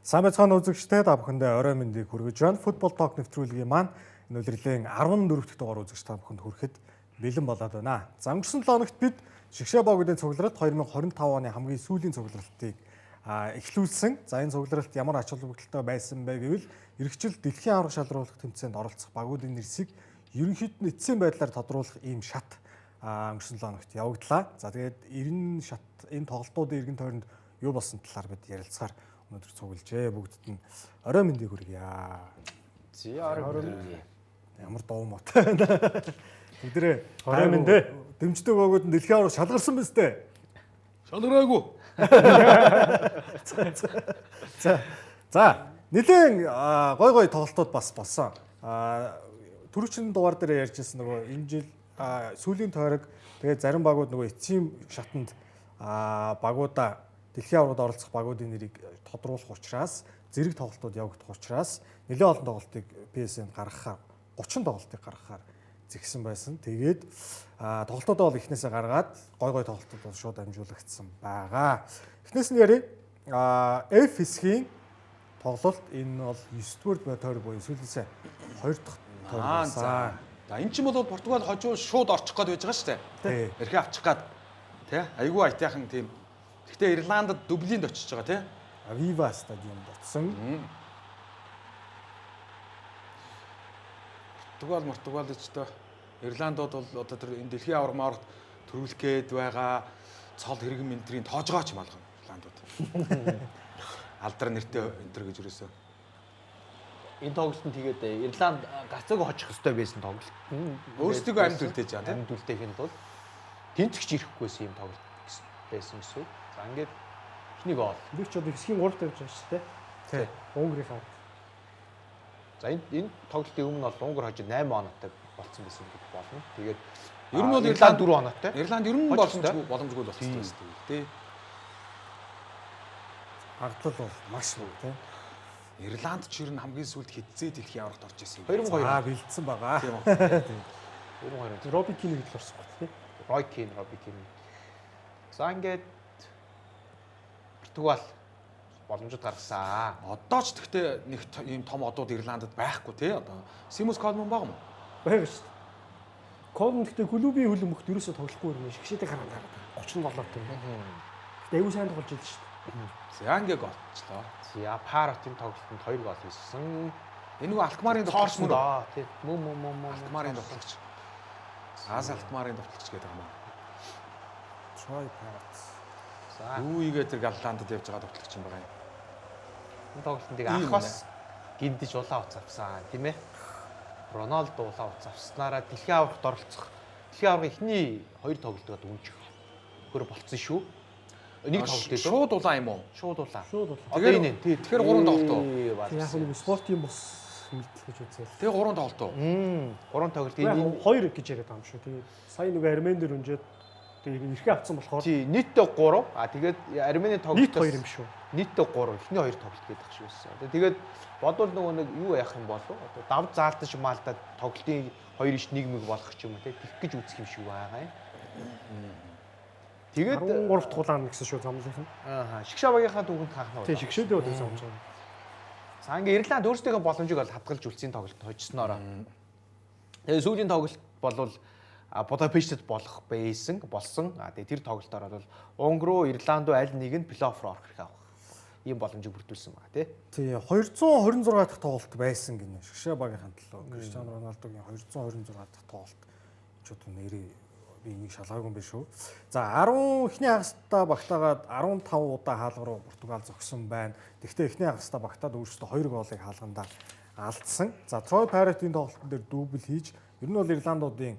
Сайн байцгаана үзэгчдээ, та бүхэндээ орой мэндийг хүргэж байна. Football Talk нэвтрүүлгийн маань энэ улирлын 14 дахь дугаар үзэгч та бүхэнд хүрэхэд бэлэн болоод байна. За, өнгөрсөн 7 хоногт бид шигшээ багуудын цугларалт 2025 оны хамгийн сүүлийн цугларалтыг эхлүүлсэн. За, энэ цугларалт ямар ач холбогдолтой байсан бэ гэвэл ирэх жил дэлхийн аварга шалруулах тэмцээнд оролцох багуудын нэрсийг ерөнхийд нь эцсийн байдлаар тодруулах ийм шат өнгөрсөн 7 хоногт явагдлаа. За, тэгээд 90 шат энэ тоглолтуудын эргэн тойронд юу болсон талаар бид ярилцахаар өнөөдөр цуглажээ. Бүгдд нь орой мэндийг хүргье. За, орой мэнд. Ямар дуу мотой байна. Бүгдээрээ Орой мэнд ээ. Дэмждэг багууд нь дэлхийн аварга шалгарсан биз дээ. Шалгараагүй. За, нэлээд гой гой тоглолтууд бас болсон. Түрүүчийн дугаар дээр ярьжсэн нөгөө энэ жил сүүлийн тойрог, тэгээд зарим багууд нөгөө эцсийн шатанд багуудаа дэлхийн аваргад оролцох багуудын нэрийг тодруулах учраас, зэрэг тоглолтууд явагдах учраас нэлээд олон тоглолтыг PSN гаргахаар, 30 тоглолтыг гаргахаар зэгсэн байсан. Тэгээд тоглолтуудаа бол эхнээсээ гаргаад гой гой тоглолтууд бол шууд амжуулагдсан байгаа. Эхнээс нь ярив. F хэсгийн тоглолт, энэ бол 9 дугаар тойрог буюу сүүлээсээ 2 дахь тойрог байсан. За, энэ чинь бол Португал хожуу шууд орчих гээд байж байгаа шүү дээ. Эрхээ авчих гээд тий. Айгүй аятайхан тийм. Гэхдээ Ирландд Дублинд очиж байгаа тий. Авива стадионд очсон. Португал ч одоо Ирландууд бол одоо тэр энэ дэлхийн аварга мааваргад төрүүлэх гээд байгаа цол хэргэн ментрийн тоожгооч юм алгана Ирландууд. Алдар нэртэй энтер гэж юусоо. Энэ тоглолтод тэгээд Ирланд гацаагүй хожих ёстой байсан тоглолт. Өөрсдийгөө амьд үлдээж байгаа тийм. Амьд үлдээхийн тулд тэнцэгч ирэхгүйсэн юм тоглолт байсан гэсэн. За, ингээд эхний гол. Би ч одоо хэсгийн 3 тавьж байгаа шүү дээ. Тий. Унгарийнхаа. За, энэ тоглолтын өмнө бол Унгар хожид 8 оноотой болцсон байсан гэж болно. Тэгээд Ер нь бол Ирланд 4 оноотой. Ирланд ер нь Хожих боломжгүй болчихсон байсан тий. Магадлал бол маш богино тий. Ирланд ч ер нь хамгийн сүүлд хэдзээ дэлхийн аваргад орж ирсэн юм. 2002. Аа, бэлдсэн байгаа. Тийм үү. 2002. Роби Кин гэдэл орсон баг тий. Рой Кин, Роби Кин. За, ингээд Португал боломжууд гаргасан. Одоо ч тэгтээ нэг ийм том одууд Ирландд байхгүй тий. Одоо Симус Колман байгаа юм уу? Байгаа шүү дээ. Колн гэхдээ клубийн хөлбөмбөгт ерөөсөө тоглохгүй юм. Шигшээтэй гараад гараад 37 тийм. Гэтэ аягүй сайн тоглож ийлээ шүү дээ. За, ингээ голчлоо. За, Паротын тоглолтод 2 гол хийсэн. Энэ нөгөө Алкмарын довтлогч мөн үү? доо тий. Мөн мөн мөн мөн. Алкмарын довтлогч. Аас Алкмарын довтлогч гэдэг юм аа. Troy Parrott. За, Юу игээ тэр Голландд явж байгаа довтлогч юм байгаа юм. энэ тоглолтод Ийм ах бас гиндэж улаан утас авсан тийм ээ. Роналдо улаан утас авснараа дэлхийн аваргад оролцох дэлхийн аваргын эхний хоёр тоглолтод үнжих хөр болцсон шүү. Нэг тоглолт дээ. Шууд улаан юм уу? Шууд улаан. Шууд улаан. Одоо энэ тий. Тэгэхээр гурван тоглолт уу? Яг нэг спортын бус мэдл гэж үзээл. Тэгээ гурван тоглолт уу? Гурван тоглолт Яг энэ хоёр гэж яриад байгаа юм шүү. Тэгээд сая нөгөө Армен дээр үнжээд тэгээд эрхээ авсан болохоор тий, нийтдээ 3. А тэгээд Армени нийт тоглолтоос хоёр юм шүү. Нийтдээ 3 эхний хоёр тоглолт гэдэг шиг байсан. Тэгээд бодвол нөгөө нэг юу яах юм болов? Одоо дав заалтаж маалтаад тоглолтын 2 иш 1 мэг болох ч юм уу те. Тэгэх гэж үзэх юм шиг байгаа юм. Тэгээд 13 дахь улаан гэсэн шүү замлынх нь. ааха, Шигшаа багийнхаа түүхэнд хаах нь. Тий, шигшээдээ бол гэсэн юм байна. За, ингээ Ирланд өөрсдийнхөө боломжийг бол хадгалж үлдсэн тоглолт хожсноороо. Тэгээд сүүлийн тоглолт болвол Будапештэд болох байсан, болсон. А тэгээд тэр тоглолтоор бол Унгар уу, Ирланд уу аль нэг нь плей-офф руу орох хэрэг авах. Ийм боломжийг бүрдүүлсэн байгаа тий. Тий, 226 дахь тоглолт байсан гинэ. Шигшээ багийн төлөө Криштиано Роналдогийн 226 дахь тоглолт ч одоо нэрээ би энийг шалгаагүй юм биш үү. За, 10 эхний хагастай багтаагаад 15 удаа хаалга руу Португал зогсон байна. Тэгвэл эхний хагастай багтаад өөрсдөө 2 гоолыг хаалгандаа алдсан. За, Трой Парротын тоглолтын дээр дубль хийж, ер нь бол Ирландуудын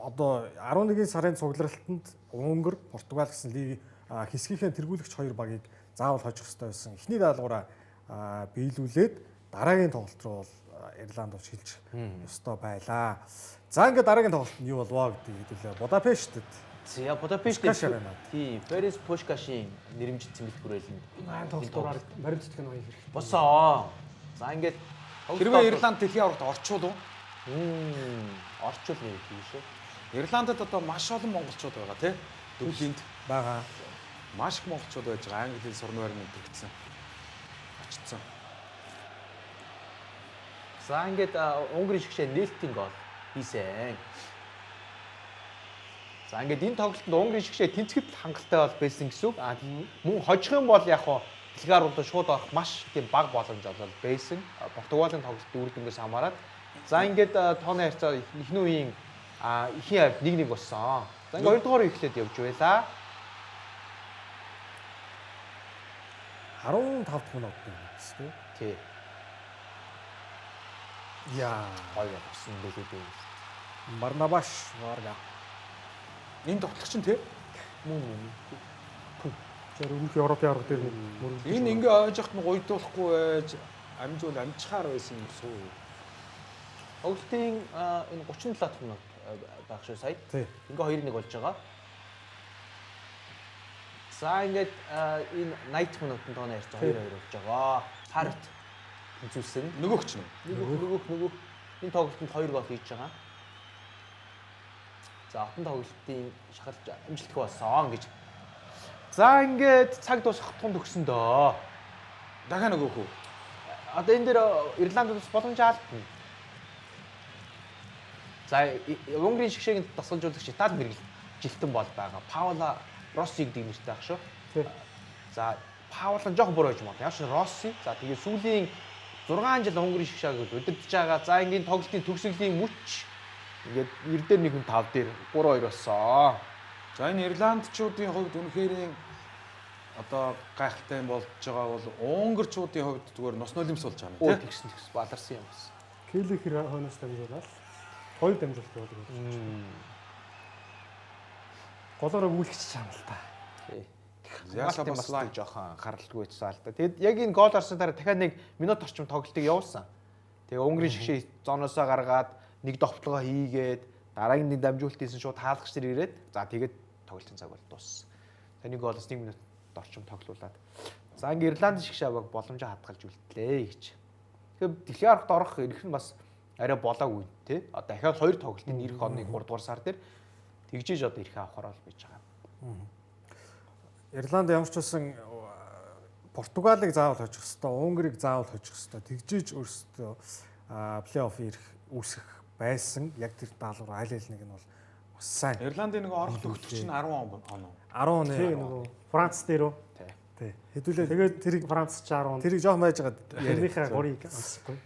одоо 11 сарын цугларалтанд Унгар, Португал гэсэн лиг хэсгийнхээ тэргүүлэгч хоёр багийг заавал хожих ёстой байсан. Эхний даалгавраа биелүүлээд дараагийн тоглолт руу бол Ирланд бол шилжих ёстой байлаа. За, ингээд дараагийн тоглолт нь юу болвоо гэдгийг хэдүүлээ. Будапештэд За, Будапешт Пушкаш аренад. Тий, Ференц Пушкашийн нэрмжит цэмбэлт хүрээлэнд Маань тоглолтоор баримт сэтгэх нь хоёр хэрэгтэй. Босоо. За, ингээд Хэрвээ Ирланд дэлхийн аваргад орчвол уу? Орчвол нэр тийм шүү. Ирландд одоо маш олон монголчууд байгаа тий. Дублинд байгаа. маш их монголчууд байж байгаа. Англи хэл сурна байр мэнтэрхсэн. Очсон. За ингээд Унгарын шигшээ нээлтийн гол хийсэн. За ингээд энэ тоглолтод Унгарын шигшээ тэнцэхэд хангалттай бол байсан гэсэн үг. А мөн хожих юм бол яг хуу дэлхийн аварга руу шууд орох маш тийм бага боломж бол байсан. Португалийн тоглолтын үр дүнгээс хамаарат. За ингээд тооны харьцаа эхний үеийн эхийн авд 1-1 болсон. За ингээд хоёрдугаар үе эхлээд явж байлаа. 15 дахь минут юм байна тий. Яа, Гоё болсон байлээ дээ. Барнабаш Варга. Энэ тоглогч нь тий. Мөн мөн. Тэр өмнөх Европын аварга дээр нэг мөрөглөж. Энэ ингээ ойж яхад нь гойдуулахгүй байж амжуул амжихаар байсан юм сүү. Тоглолтын энэ 37 дахь минут байх шүү сая. Тий. Ингээ 2-1 болж байгаа. За ингээд энэ 80 дахь минутанд тооны харьцаа 2-2 болж байгаа. Парт тэнцүүлсэн. Нөгөөх ч нь. Нөгөөх энэ тоглолтод 2 гол хийж байгаа. За отон тоглолтын шахалж амжилтгүй болсон гэж. За ингээд цаг дуусах тун төгсөн дөө. Дахиад нөгөөх үү? Одоо энэ дээр Ирландд бас боломж алдна. За Унгарын шигшээг дасгалжуулагч Итали мэргэлжилтэн бол байгаа. Паула Росси гэдэг нэртэй ах шүү. Тий. За Паула нь жоохон буруу байж магадгүй. Ямар ч Росси. За тэгээ сүүлийн 6 жил Унгарын шигшээг удирдах байгаа. За ингийн тоглолтын төгсгөлийн мөч ингээд 90 дээр 1 5 дээр 3-2 болсон. За энэ Ирландчуудын хувьд үнэхэрийн одоо гайхалтай юм болж байгаа бол Унгарчуудын хувьд зүгээр нус нулимс болж байгаа Оо юм тий. тэгсэн тэгсэн баларсан юм бас. Келлихер хойноос дамжуулаад хоёр дамжуулалт явуулдаг. Голоороо бүлэгч чам л та. Тий. Ясаа Хамгаалтын бас бас нэг жоохон анхааралгүй байсан л да. Тэгэд яг энэ гол орсон дараа дахиад нэг минут орчим тоглолтыг явуулсан. Тэгээ Унгарын шигшээ зоноосоо гаргаад нэг довтлогоо хийгээд дараагийн нэг дамжуулалт хийсэн шууд хаалгач дээр ирээд за тэгээд тоглолтын цаг бол дууссан. За нэг голоос 1 минут орчим тоглуулад. За ингээ Ирланд шигшээ баг боломжоо хадгалж үлдлээ гэж. Тэгэхээр дэлхийн аваргад орох эрх нь бас арай болоогүй тий. А дахиад хоёр тоглолтын ирэх оны 3 дугаар сар дээр тэгжээж одоо эрхээ авахар бол байж байгаа. Ирланд ямар ч байсан Португалыг заавал хожих хэвээр, Унгарыг заавал хожих хэвээр тэгжээж өөрсдөө плей-офф ирэх үүсэх байсан. Яг тэр даалгавар аль аль нэг нь бол бас сайн. Ирландын нэг орох төгтөгч нь 10 он он. 10 Тий оны. нөгөө Франц дээр үү? Тий. Тий. Хэдүүлээ Тэгээд тэрийг Франц 60 он. тэрийг жоохон байж байгаад яриа. Тэрнийхээ гурыг амсахгүй.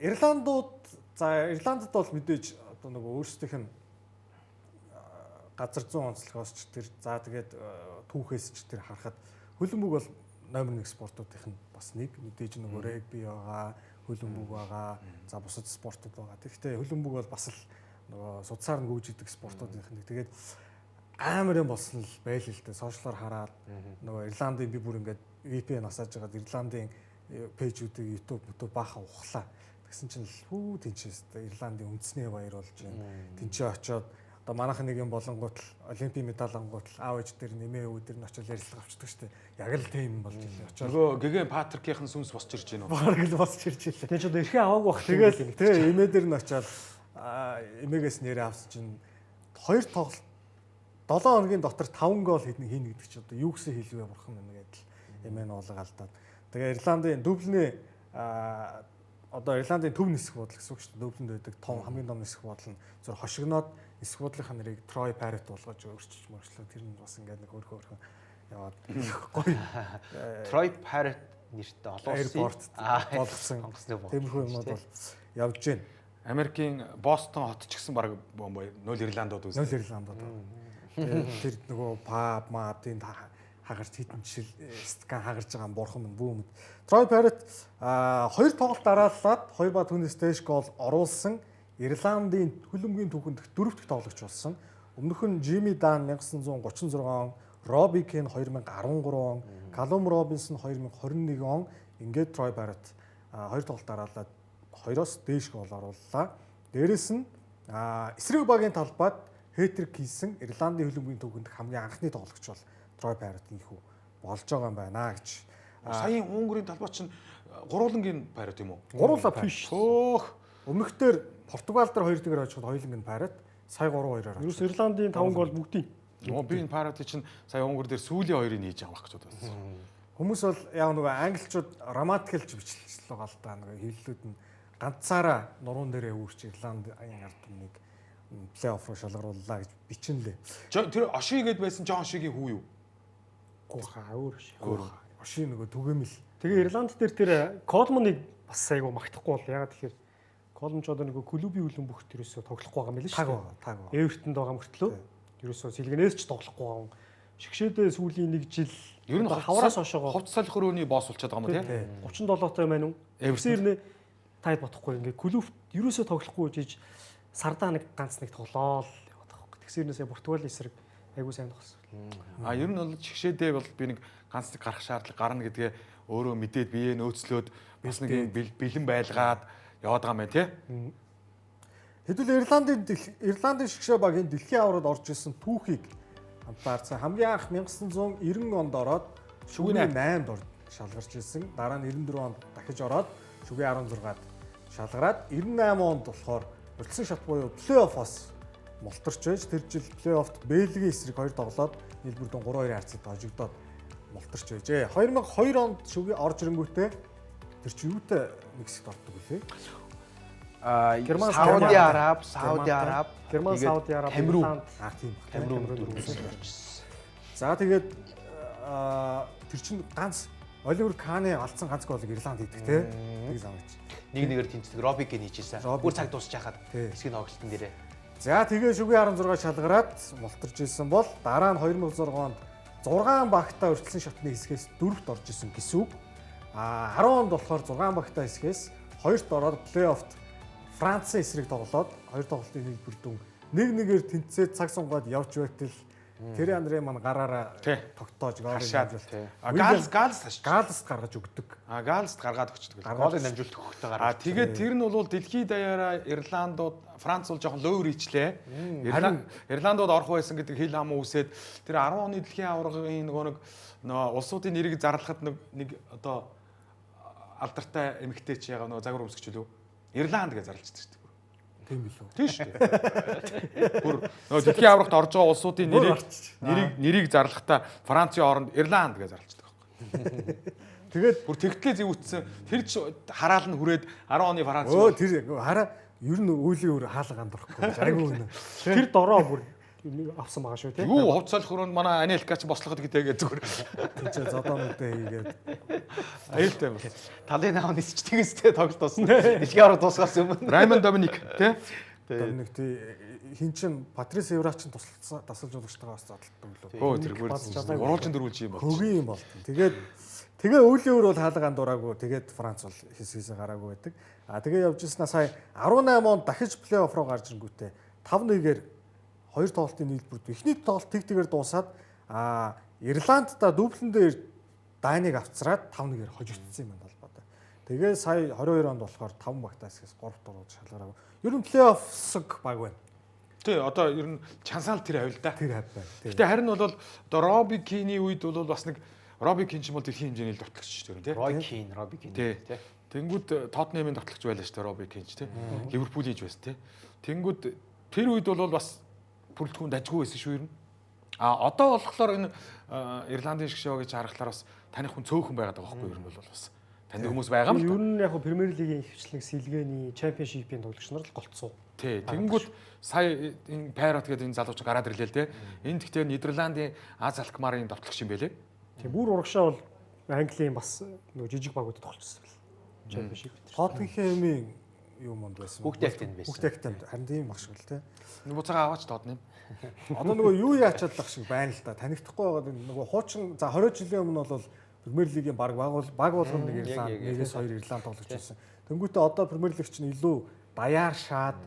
Ирландууд за Ирландд бол мэдээж одоо нөгөө өөрсдийнх нь газар зүүн онцлогоос ч тэр за тэгээд түүхээс ч тэр харахад хөлбөмбөг бол номер 1 спортуудынх нь бас нэг мэдээж нөгөө регби байгаа, хөлбөмбөг байгаа, за бусад спортууд байгаа. Тэгэхдээ хөлбөмбөг бол бас л нөгөө судсаар нь гүйж идэг спортуудынх нэг. Тэгээд амар юм болсон л байл л дээ. Сошиалор хараад нөгөө Ирландын би бүр ингээд VPN асааж байгаад Ирландын пэйжүүдийг YouTube YouTube баахан ухлаа. Тэгсэн чинь л хүү тэнцээс Ирландын үндэсний баяр болж байна. Тэнцээ очиод одоо манайхан нэг юм болонгууд л олимпийн медаль ангууд л аав ээж дээр нэмээ өвөө дээр нь очиод ярилцлага авчдаг штэ. Яг л тийм юм болж илээ. Очиод Нөгөө гэгэн Патрикийн сүнс босч ирж байна уу? бараг л босч ирж илээ. Тэгээд ч одоо эрхээ аваагүй байх. Тэгэл тий эмээ дээр нь очиад эмээгээс нэрээ авсан чинь хоёр тоглолт 7 хоногийн дотор 5 гол хийнэ гэдэг чи одоо юу гэсэн хэлвэ бурхан минь гэдэл эмээ нь уулга алдаад. Тэгээ Ирландын Дублиний одоо Ирландын төв нисэх буудлын гэсэн үг шүү дээ. Дублинд байдаг том хамгийн том нисэх буудлын нь зүр хошигноод нисэх буудлынхаа нэрийг Трой Паррет болгож өөрчилж мөрчлөө. Тэр нь бас ингээд нэг өөрхөн өөрхөн яваад гоё Трой Паррет нэртэй олон улсын аэропорт болгосон. онгоцны буудлын. Тиймэрхүү юмнууд бол явж байна. Америкийн Бостон хот ч гэсэн баг бомбо 0 Ирландууд Нөл үүссэн. Ирландууд. Тэгээд тэр нөгөө паб маб тийм хагарч хитэн жишэл стакан хагарч байгаа бурхан минь бүүмэд. Трой Паррет хоёр тоглолт дараалаад хоёр ба түүнээс дээш гол оруулсан Ирландын хөлбөмбөгийн түүхэнд дөрөв дэх тоглогч болсон. Өмнөх нь Жими Дан 1936 он, Робби Кен 2013 он, Калум Робинсон 2021 он ингээд Трой Паррет хоёр тоглолт дараалаад хоёроос дээш гол орууллаа. Дээрэс нь эсрэг багийн талбайд хэтрик хийсэн Ирландын хөлбөмбөгийн түүхэнд хамгийн анхны тоглогч бол Трой Паррет ийхүү болж байгаа юм байна гэж. Саяын Унгарын талбай чинь гурвангийн пайрат юм уу? Гуруула Паррет. Хөөх. Өмнөх дээр Португал дээр 2-1-ээр очиход хоёуланг нь Паррет, сая 3-2-оор Ерөөс очиход. Ирландын 5 гол бүгдийн. Нөгөө би энэ пайратыг чинь сая Унгар дээр сүүлийн хоёрыг хийж байгаа байх гэж бодсон. Хүмүүс бол яг нөгөө англичууд романтикэлж бичлэл байгаа л да, нөгөө хэвлэлүүд нь ганцаараа нуруун дээрээ үүрч Ирландын ард түмнийг плей-офф руу шалгарууллаа гэж бичинлээ. Тэр Оши гээд байсан Жон Ошигийн хүү юу? Гуха өөр шиг. Өөр. Оши нөгөө түгээмэл. Тэгээ Ирланд дээр тэр Колманыг бас айгу магтахгүй бол ягаад тэгэхээр Колман ч одоо нөгөө клубын хөлөн бүхт ерөөсөө тоглохгүй байгаа юм билээ Таг шүү байгаа, таг байгаа. дээ. Эвертонд байгаа мөртлөө ерөөсөө сэлгэнээс ч тоглохгүй байгаа юм. Шигшээдээ сүүлийн нэг жил Ер нь одоо хавраас хойшоогоо хувц солих өрөөний босс болчиход байгаа юм тий. 37 той маань үү? Эвертон. Тэгсэр нэ таад бодохгүй ингээ клуб ерөөсөө тоглохгүй жиж сардаа нэг ганц нэг тоглоол яваад байгаа хөөх. Тэгсэр нэ сая Португал эсрэг айгу сайн тоглосон. А ер нь бол чигшээдээ бол би нэг ганц нэг гарах шаардлага гарна гэдгээ өөрөө мэдээд биеэ нөөцлөөд бас нэг юм бэлэн байлгаад яваад байгаа юм байна тий. Хэдүүл Ирландын шгшээ багийн дэлхийн аваргад орж исэн түүхийг хамтаарсан. Хамгийн анх 1990 онд ороод шүгэний 8-д орж шалгарч исэн. Дараа нь 94 онд дахиж ороод шүгийн 16-д шалгараад 98 онд болохоор урьдчилан шат буюу плей-оффоос мултарч байж тэр жил плей-оффт Бельгийн эсрэг 2 тоглоод нийлбэр дүн 3-2 харьцаад хожигдоод мултарч байжээ. 2002 онд шүгийн орж ирэнгүүтээ тэр чи юутай нэг хэсэгт ордог вүлээ? Герман, Сауди Герман. Араб, Сауди Араб, Герман, тэгээд Сауди Араб, Камерун. Ирланд, Аа тийм баг. Камерун Камерун дөрөвс орчихсон. За тэгээд тэр чин ганц Оливер Каны алдсан ганц голыг Ирланд хийдэг те. Тэг замч. Нэг нэгээр тэнцдэг Робик гэ нийжсэн. Робик. Бүр цаг дуусч хахад Тий. хэсгийн тоглолтын дээрээ. За тэгээ шүгийн 16 шалгараад мултарч исэн бол дараа нь 2006 онд 6 багтаа урьдчилан шатны хэсгээс дөрөвт орж исэн гэсэн үг. А 10 онд болохоор 6 багтаа хэсгээс хоёрт ороод плей-оффт Францын эсрэг тоглоод хоёр тоглолтын нийлбэр дүн 1-1-ээр тэнцээд цаг сунгаад явж байтал Тэр Андре маань гараараа Тий. тогтоож голыг Хашаад. дамжуулт. Тий. А Галс Галс хашиж. Галст гаргаж өгдөг. А Галст гаргаад өгчдөг. Голын дамжуулалт өгөхтэй А гараад. тэгээд тэр нь бол дэлхийд даяараа Ирландууд Франц бол жоохон лөөр ичлээ. Ирландууд орох байсан гэдэг хил хам үүсээд тэр 10 оны дэлхийн аваргын нөгөө нэг нөгөө улсуудын нэрийг зарлахад нэг одоо алдартай эмэгтэй чи яга нөгөө загвар өмсгч үлээ. Ирланд гэж зарлждаг шүү дээ. Тийм билүү. Тийм шүү дээ. Бүр нөгөө дэлхийн аваргад орж байгаа улсуудын нэрийг зарлахдаа Францын оронд Ирланд гэж зарлждаг байхгүй. Тэгээд Бүр тэгтлээ зэвүүтсэн. Тэр ч хараал нь хүрээд 10 оны Франц. өө тэр хараа ер нь үлийн өр хаалга андуурахгүй гэж айгүй үнэ. Тэр дороо бүр нэг авсан байгаа шүү тий. Юу хувц солих өрөөнд манай Анелка ч бослоход гэдэг зүгээр Тинчээ зодоонуудаа хийгээд аюултай юм байна. Талын наав нисчдэг өстэй тоглолт дуусна. Дэлхийн аварга дуусгаас өмнө. Раймонд Доминик тий. Доминик тий хин чин Патрис Евра чин тусалсан дасгалжуулагчтайгаа бас задлалтай билүү. Өө тэр бүр Бац чадаагүй. гурвалжин дөрвөлж юм бол. Хөгийн юм болт. Тэгээд тэгээ үлийн өр бол хаалга андуураагүй. Тэгээд Франц бол хэсгээс гараагүй байдаг. А тэгээ явж ирсэн сая 18 онд дахиж плей-офф руу гарч ирэнгүүтээ 5-1-ээр хоёр тоглолтын нийлбэр эхний тоглолт тэг тэгээр дуусаад а Ирландтай дублэн дээр Данийг авцраад 5-1-ээр хожигдсон юм байна холбоотой. Тэгээ сая 22 онд болохоор 5 багтаа хэсгээс 3 дурууд шалгараагүй. Ер нь плей-оффсог баг байна. Тий одоо ер нь чансаал тэр авил да. Тэр хав байна. Тий. Гэтэ харин бол одоо Роби Кини үед бол бас нэг Роби Кин ч юм бол дэлхийн хэмжээний л довтлогч шүү дээ тий. Рой Кин, Роби Кин Тий. тий. Тэнгүүд Тоттенхэмийн довтлогч байлаа шүү дээ Роби Кин ч тий. Ливерпулийн ч байсан тий. Тэнгүүд тэр үед бол бас бүрэлдэхүүн дажгүй байсан шүү ер нь. А одоо болохоор энэ Ирландын шгшөө гэж харахлаар бас таних хүн цөөхөн байгаад байгаа байхгүй юу ер нь бол бас таних хүмүүс байгаа юм л Ер та. нь яг хөө Премьер Лигийн ихэвчлэн сэлгээний, Чемпионшипийн тоглогч нар л голцсон. Тий. Тэнгүүд сая энэ Пайрот гэдэг энэ залууч гараад ирлээ л тий. Энэ тэгтээ Нидерландын Аз Алкмарын довтлогч юм байлээ. Тийм бүр урагшаа бол Английн бас нөгөө жижиг багуудад тоглолцсон бэл. Чемпионшип. Тоттенхэмийн юу монд байсан. Хүүхдээ актанд байсан. Хүүхдээ актанд харин тийм баг шиг л тий. Буцаага аваач Тоттенхэм. Одоо нөгөө юу яачаад лах шиг байна л да. Танигдахгүй байгаад нөгөө хуучин за 20 жилийн өмнө бол Премьер Лигийн баг баг болгоно нэг Ирланд, нэгээс хоёр Ирланд тоглож байсан. Тэнгүүтээ одоо Премьер Лиг чинь илүү даяар шаад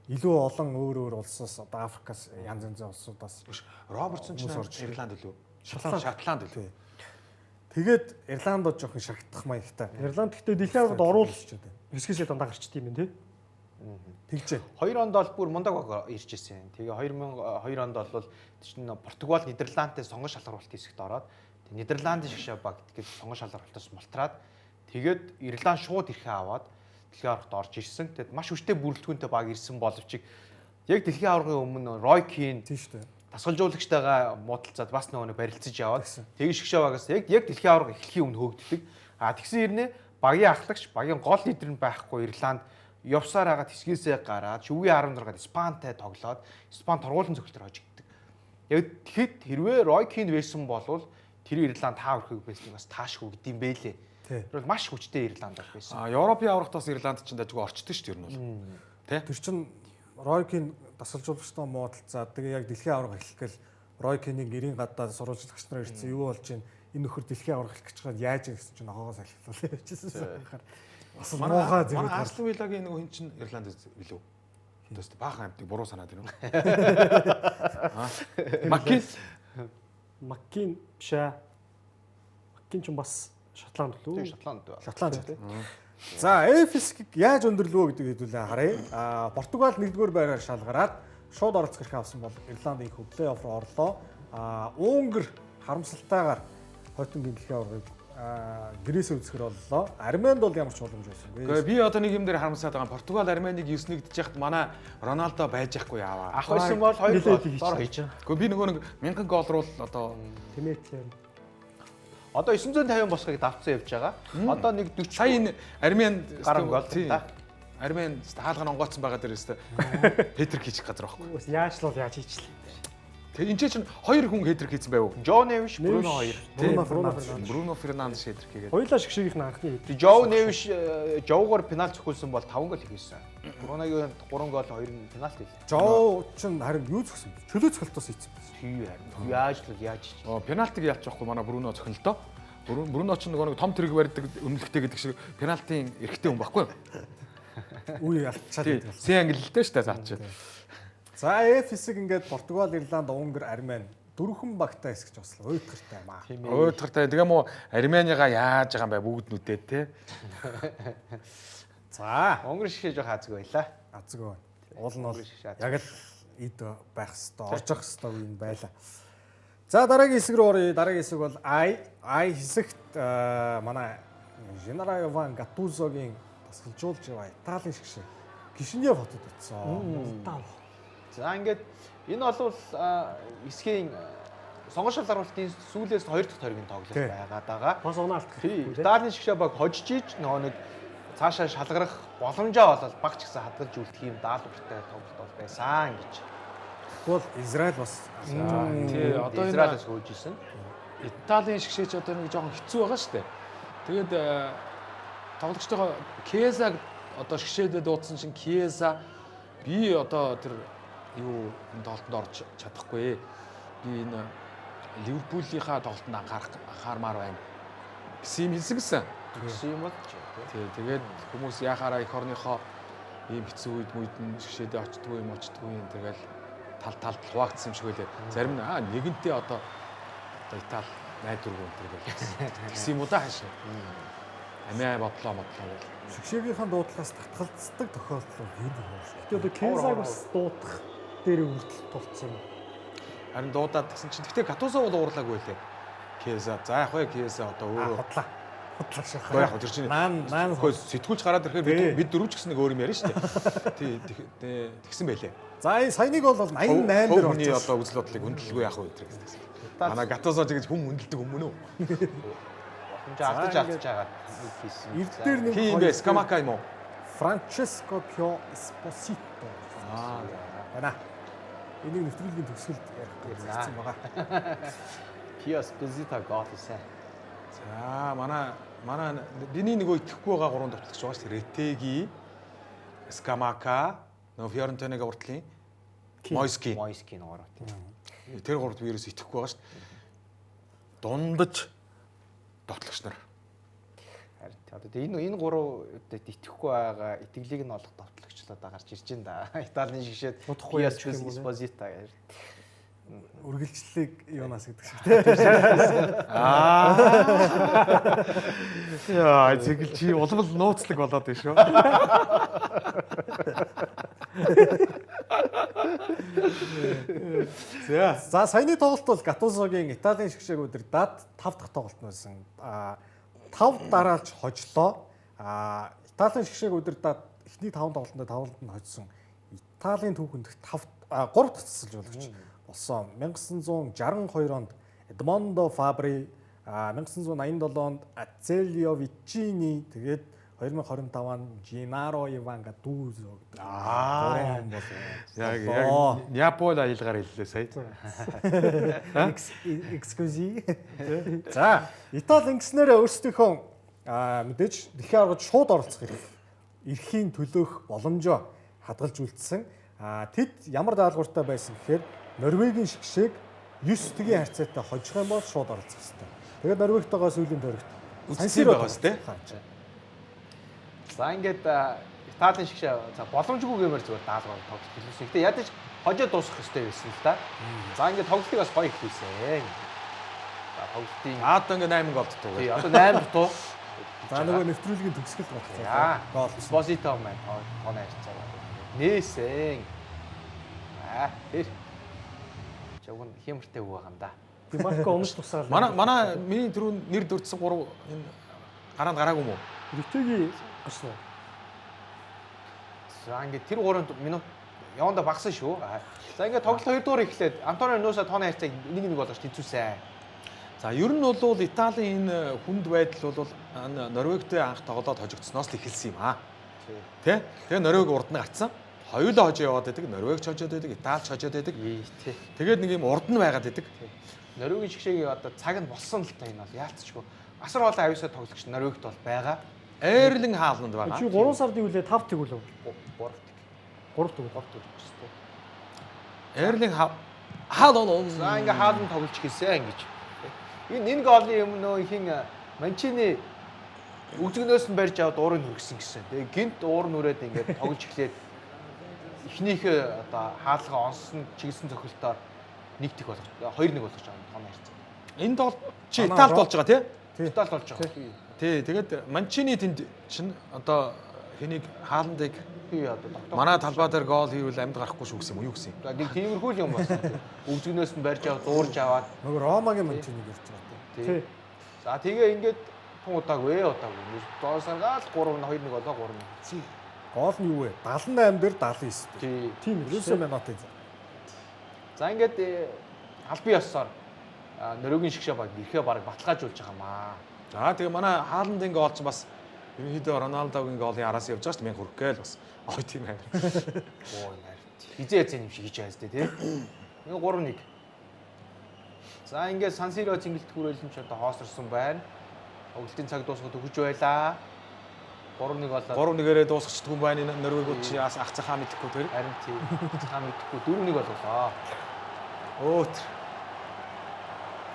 илүү олон өөр өөр улсаас одоо Африкаас янз янзын улсуудаас Робертсон ч Ирланд үлээ. Шотланд. Шотланд үлээ. Тэгээд Ирландд жоохон шагтах маягтай. Ирланд гэхдээ дэлхийн аваргад оруул хэсгээсээ дандаа гарчд юм тий. Тэгжээ. 2 онд бол бүр мундаг баг ирж ирсэн. Тэгээ 2002 онд бол чинь Португал Нидерландтай сонгон шалгаруулалт хэсэгт ороод Нидерландын шгшээ баг гэж сонгон шалгаруулалтаас мултраад тэгээд Ирланд шууд эрхээ аваад дэлхийн аваргад орж ирсэн. Тэгээд маш хүчтэй бүрэлдэхүүнтэй баг ирсэн боловч яг дэлхийн аваргын өмнө Рой Кин Тийм шүү дээ. Дасгалжуулагчтайгаа муудалцаад бас нөгөө нэг барилцаж яваад тэгж шигшээ багаас яг дэлхийн аварга эхлэхийн өмнө хөөгддөг. А тэгсэн хэрнээ багийн ахлагч, багийн гол лидер нь байхгүй Ирланд явсаар хагаад хэсгээсээ гараад шүгийн 16-д Испантай тоглоод Испан торгуулийн цогцлоор хожигддаг. Яг тэгэхэд хэрвээ Рой Кин байсан болвол тэр Ирланд таа өрхөг байсныг бас таашгүй гэдэм бэлээ. Тэр бол маш хүчтэй Ирланд бол байсан. А Европын аврагт бас Ирланд ч дажгүй орчдөг шүү дээ ер нь бол. Тэ? Тэр чин Рой Кин дасгалжуулагчтай муудалцаад тэгээ яг дэлхийн аварга эхлэх гээл Рой Кинийг гэрийн гадаа сурвалжлагч нар ирсэн. Юу болж чинь энэ нөхөр дэлхийн аварга эхлэх гэж байгаа яаж юм гэсэн чинь нохоогоос алхилуулаа явчихсан. Бас муухай зэрэг. Манай Астон Виллагийн нөгөө хин чин Ирланд билүү? Тэст баахан амтыг буруу санаад байна уу? Маккин Маккин биш ээ. Маккин ч бас Шотланд лүү. Тийм Шотланд байна. Шотланд тий. За F хэсгийг яаж өндөрлөвөө гэдэг хэдүүлээ харъя. А Португал 1-р байраар шалгараад шууд оролцох эрх авсан бол Ирланд инхүү плей-офф руу орлоо. А Унгар харамсалтайгаар хойтон дэлхийн аваргыг Грээсээ үзэхэр боллоо. Арменинд бол ямар ч боломж байсангүй. Гэхдээ би одоо нэг юм дээр харамсаад байгаа. Португал Арменийг 9-1 дэж яхад манай Роналдо байж яахгүй яаваа. Ах байсан бол 2 Нилээд гол хийчих. дор хийж. Гэхдээ би нөгөө нэг 1000 гол руу л одоо Тэмээтлээ. Одоо 950 босхийг давцсан явж байгаа. Одоо нэг 40 сая энэ Армен Гарan гол та. Армен хаалган онгооцсон байгаа дээр өстө хетрик хийчих газар байхгүй. Бас яаж л бол яаж хийчлээ. Тэгээ энэ чинь хоёр хүн хетрик хийсэн байв. Жо Невиш, Бруно хоёр. Бруно Бруно Фернандес. Фернандес. Бруно Фернандес хетрик хийгээд. Хоёулаа шгшээгийнх нь анхны хэд. Жо Невиш Жовгоор пенальт цохиулсан бол 5 гол хийсэн. Бруногийн 3 гол 2 нь пенальт хийлээ. Жоо чин харин юу зөксөн бэ? Чөлөө цохилтоос хийсэн байна. Тийм харин. Яаж л яаж хийж. Оо пенальтиг ялч явахгүй манай Бруно цохино л доо. Бруно ч нөгөө нэг том тэрэг барьдаг өмнөлттэй гэдэг шиг пенальтийн эрхтэй хүн байхгүй юу? Үе ялчаад Тий. байдаг. Си ангилалтай шүү дээ заа чи. За F хэсэг ингээд Португал, Ирланд, Унгар, Армени дөрвөн багтаа хэсгэж баслаа. Уйтгартай юм аа. Уйтгартай. Тэгээ мó Арменигаа яаж байгаа юм бэ бүгд нүдээ те. За Унгар шигшээ жоох азг байлаа. азг байна. Уул нь бол Унгар шигшээ азг. яг л эд байх хэвээр, орж явах хэвээр үе юм байла. За дараагийн хэсэг рүү оръё. Дараагийн хэсэг бол I хэсэгт манай Генерал Иван Гаттузогийн тасгалжуулж яваа Италийн шгшээ Кишинев хотод очсон. Тав. За ингээд энэ бол эсхийн сонгон шалгаруулалтын сүүлээс хоёр дахь тойргийн тоглолт Тий. байгаад байгаа. Бас оноо алдах. Тий, Италийн шгшээ баг хожиж иж нөгөө нэг цаашаа шалгарах боломжоо болол баг ч гэсэн хадгалж үлдэх юм даалгавартай тоглолт бол байсан гэж. Тэгвэл Израиль бас Тий, одоо энэ Израилээс хөөж исэн. Италийн шгшээч одоо нэг жоохон хэцүү байгаа шүү дээ. Тэгээд тоглогчтойгоо Киезаг одоо шгшээдээ дуудсан чинь Киеза би одоо тэр юу энэ тоглолтод орж чадахгүй. Би энэ Ливерпулийнхаа тоглолтод анхаармаар байна гэсэн юм хэлсэн гэсэн. Тэгсэн юм бол ч тий. Тий, тэгээд хүмүүс яхаараа эх орныхоо ийм хэцүү үед мүйд нь шгшээдээ очдгоо юм очдгоо юм тэгэл тал талд хуваагдсан юм шиг байлээ. Зарим нь аа нэгэнтээ одоо Итали найдваргүй энэ гэл тэгсэн юм уу да хаашаа. Амиа бодлоо модлоо гэл. шгшээгийнхэн дуудлагаас татгалздаг тохиолдол хэд вэ? Гэтэ одоо Кезаг бас дуудах дээр үрдэл тулцсан юм. Харин дуудаад тэгсэн чинь гэхдээ Гатузо бол уурлаагүй лээ. Кеза за яг вэ Кеза одоо өөрөө Худлаа. Худлаа шахаа. Гэхдээ яг тэр чинь Наан Гэхдээ сэтгүүлч гараад ирэхээр бид дөрөв ч гэсэн нэг өөр юм ярина шүү дээ. Тий тэгсэн байлээ. За энэ саяныг бол 88 дээр Хүний орж одоо үзэл бодлыг хүндлэлгүй яах вэ гэдэг гэсэн. Манай Гатузо ч гэж хүн хүндэлдэг юм уу? Боломжоо алдаж алдаж хагаад нэг хийсэн. Эрд дээр нэг Хин юм бэ? Скамака юм уу? Франческо Пио Эспосито. Аа. Байна. Энийг нэвтрүүлгийн төгсгөлд ярих гэж хэлсэн байгаа. Пио Эспозито гол хийсэн. За манай биний нөгөө итгэхгүй байгаа гурван довтлогч байгаа шүү дээ. Ретеги, Скамака, нөгөө Фиорентинаг уртлын Мойски. Мойски нугараа тийм. Тэр гуравт би ерөөс итгэхгүй байгаа шүү дээ. Дундаж довтлогч нар. Харин тий, одоо тэгээ энэ гурав одоо итгэхгүй байгаа итгэлийг нь олох довтлогчлоо да гарч ирж байна да. Италийн шигшээд Удахгүй Пио яаж гэх юм уу, не? Эспозито гэж. Үргэлжлэлийг юунаас гэдэг шиг тий. Аа. Яа, тэгэл чи улам л нууцлаг болоод байна шүү. За. За саяны тоглолт бол Гатузогийн Италийн шгшээг удирдаад 5 дахь тоглолт нь байсан. А 5 дараалж хожлоо. А Италийн шгшээг удирдаад эхний 5 тоглолтод 5-нд нь хожсон. Италийн түүхэнд 5 3 дахь цэцэлжуулагч болсон. 1962 онд Эдмондо Фабри, 1987 онд Ацелио Вичини, тэгээд 2025 онд Джинаро Иван Гатузо гэдэг. Аа. Гурван бол. Яг яг Неаполь аялгаар хэллээ сая. Excuse. За, Итали ингэснээр өөрсдийнхөө мэдээж дэлхийн аваргад шууд оролцох эрхийн төлөөх боломжоо хадгалж үлдсэн. Тэд ямар даалгавартай байсан гэхээр Норвегийн шгшээг 9 тэгийн харьцаатай хожих юм бол шууд оролцох ёстой. Тэгээд Норвегтойгоо сүүлийн тойрогт Үзсэн байгаа сте. За ингээд Италийн шгшээ за боломжгүй гэмээр зүгээр даалгавар тоглолт хэлсэн. Гэтэ ядаж хожоо дуусгах ёстой байсан л да. За ингээд тоглолтыг бас гоё эхлүүлсэн. За тоглолтын Одоо ингээд 8 гол дутуу. тий одоо 8 дутуу. За нөгөө нэвтрүүлгийн төгсгөл болчихсон. За Гол. Спозито маань тооны харьцаа нээсэн. Аа тэр. Жогн хямртай үг байгаа юм да. Димарко онож тусаал. Манай миний түрүүн нэр дурдсан 3 энэ гараанд гараагүй юм уу? Ритеги гарсан уу? За ингээд тэр 3 минут яванда багсан шүү. За ингээд тоглолт 2 дугаар эхлээд Антонио Нуса тооны харьцааг 1-1 болгож тэнцүүлсэн. За ер нь бол Италийн энэ хүнд байдал бол Норвегтэй анх тоглоод хожигдсноос л эхэлсэн юм аа. Тэ? Тэгээ Норвег урд нь гарцсан. Хоёулаа хожоо яваад байдаг. Норвег ч хожоод байдаг, Итали ч хожоод байдаг. Тий. Тэгээд нэг юм урд нь байгаад байдаг. Норвегийн шгшээгийн одоо цаг нь болсон л та энэ бол яалтчгүй. Асар олон авьяасаа тоглогч Норвегт бол байгаа. Эрлинг Хааланд байгаа. Чи 3 сард юу лээ 5 тэг үлээ? 3 тэг. 3 тэг. 3 тэг гэсэн. Эрлинг Хааланд. За ингээ Хааланд тоглож эхэлсэн гэж. Энэ голын өмнө хин Манчини үгзгнөөс нь барьж аваад уурыг нүргэсэн гэсэн. Тэгээ гинт уур нүрээд ингээд тоглож эхлээд эхнийхээ одоо хаалга онсон чиглэсэн цохилтоор 1-1 болгож 2-1 болгож байгаа юм тооны харьцаа. Энэ тоглолт чи Италид болж байгаа тий? Италид болж байгаа. Тий, тэгээд Манчини тэнд чинь одоо хэнийг Хааландыг Тий одоо тогтоо. манай талбай дээр гол хийвэл амьд гарахгүй шүү гэсэн юм уу юу гэсэн юм? За нэг тиймэрхүү л юм болсон. Үгзгнөөс нь барьж аваад уурж аваад Нөгөө Ромагийн Манчиниг ярьж байгаа тий. тий. За тэгээ ингээд тун удаагүй удаагүй. Доор саргаал 3 2 1 болоо 3. Гол нь юу вэ? 78 дээр 79 дээр. Тий. Тийм Ерөөсөө минутын. За ингээд албан ёсоор Норвегийн шгшээ баг ирэхээ баг баталгаажуулж байгаа маа. За тэгээ манай Хааландын гол чинь бас ерөнхийдөө Роналдогийн голын араас явж байгаа шүү дээ. 1000 хүрэх гээл бас. Ой тийм амар. Ой нарт. Хизээ хизээ юм шиг хийж байгаа зү тий. Ингээ 3-1. За ингээд Сан Сиро цэнгэлт хүрээлэн ч одоо хоосорсон байна. Тоглолтын цаг дуусгад өгч байлаа. 3-1 болоод 3-1-ээрээ дуусгачихдаг юм байна энэ Норвегууд чи ах захаа мэдэхгүй тэр. Харин тий. Цаа мэдэхгүй 4-1 болголоо. Өөтр.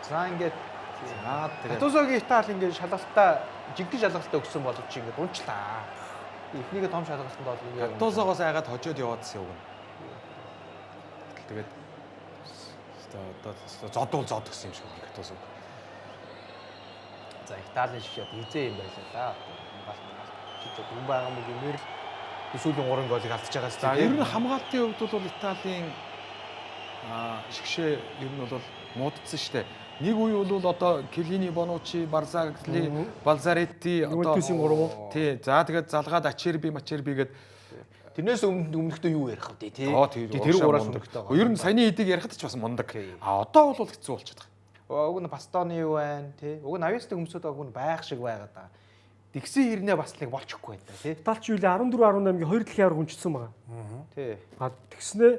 За ингээд За тэгээ. Гатузогийн Итали ингээд шалгалтаа жигдэн шалгалтаа өгсөн боловч ингээд унчлаа. Эхнийгээ том шалгалтанд бол ингээд Гатузогоос айгаад хожоод яваадсан юм. Тэгээд одоо зодуул зод гэсэн юм шиг байна Гатузог. За Италийн шишээд хизээ юм байлаа да. Хамгаалт хамгаалт. Чи ч дүн байгаа мөн гэмээр л сүүлийн 3 голыг алдчихж байгаа За зү. ер нь хамгаалтын хувьд бол Италийн шигшээ ер нь бол муудсан штэ. Нэг үе бол одоо Келини, Бонучи, Барзагли, Балзаретти одоо Ювентусын гурав. Тий. За тэгээд залгаад Ачерби, Мачерби гээд Тэрнээс өмнө өмнөхдөө юу ярих вэ тий? оо тий. Тэр гураас өмнөхтэй байгаа. Ер нь саяны эдийг ярихад ч бас мундаг. А одоо бол хэцүү болчиход байгаа. Уг нь Бастоны юу байна тий? Уг нь авьяастай өмсөд уг нь байх шиг байгаа да. Тэгсэн хэрнээ бас нэг болчихгүй байна да тий? Италич юу лээ 14 18-гийн хоёр дэлхийн аварга хүнчсэн байгаа. Тий. А тэгснээ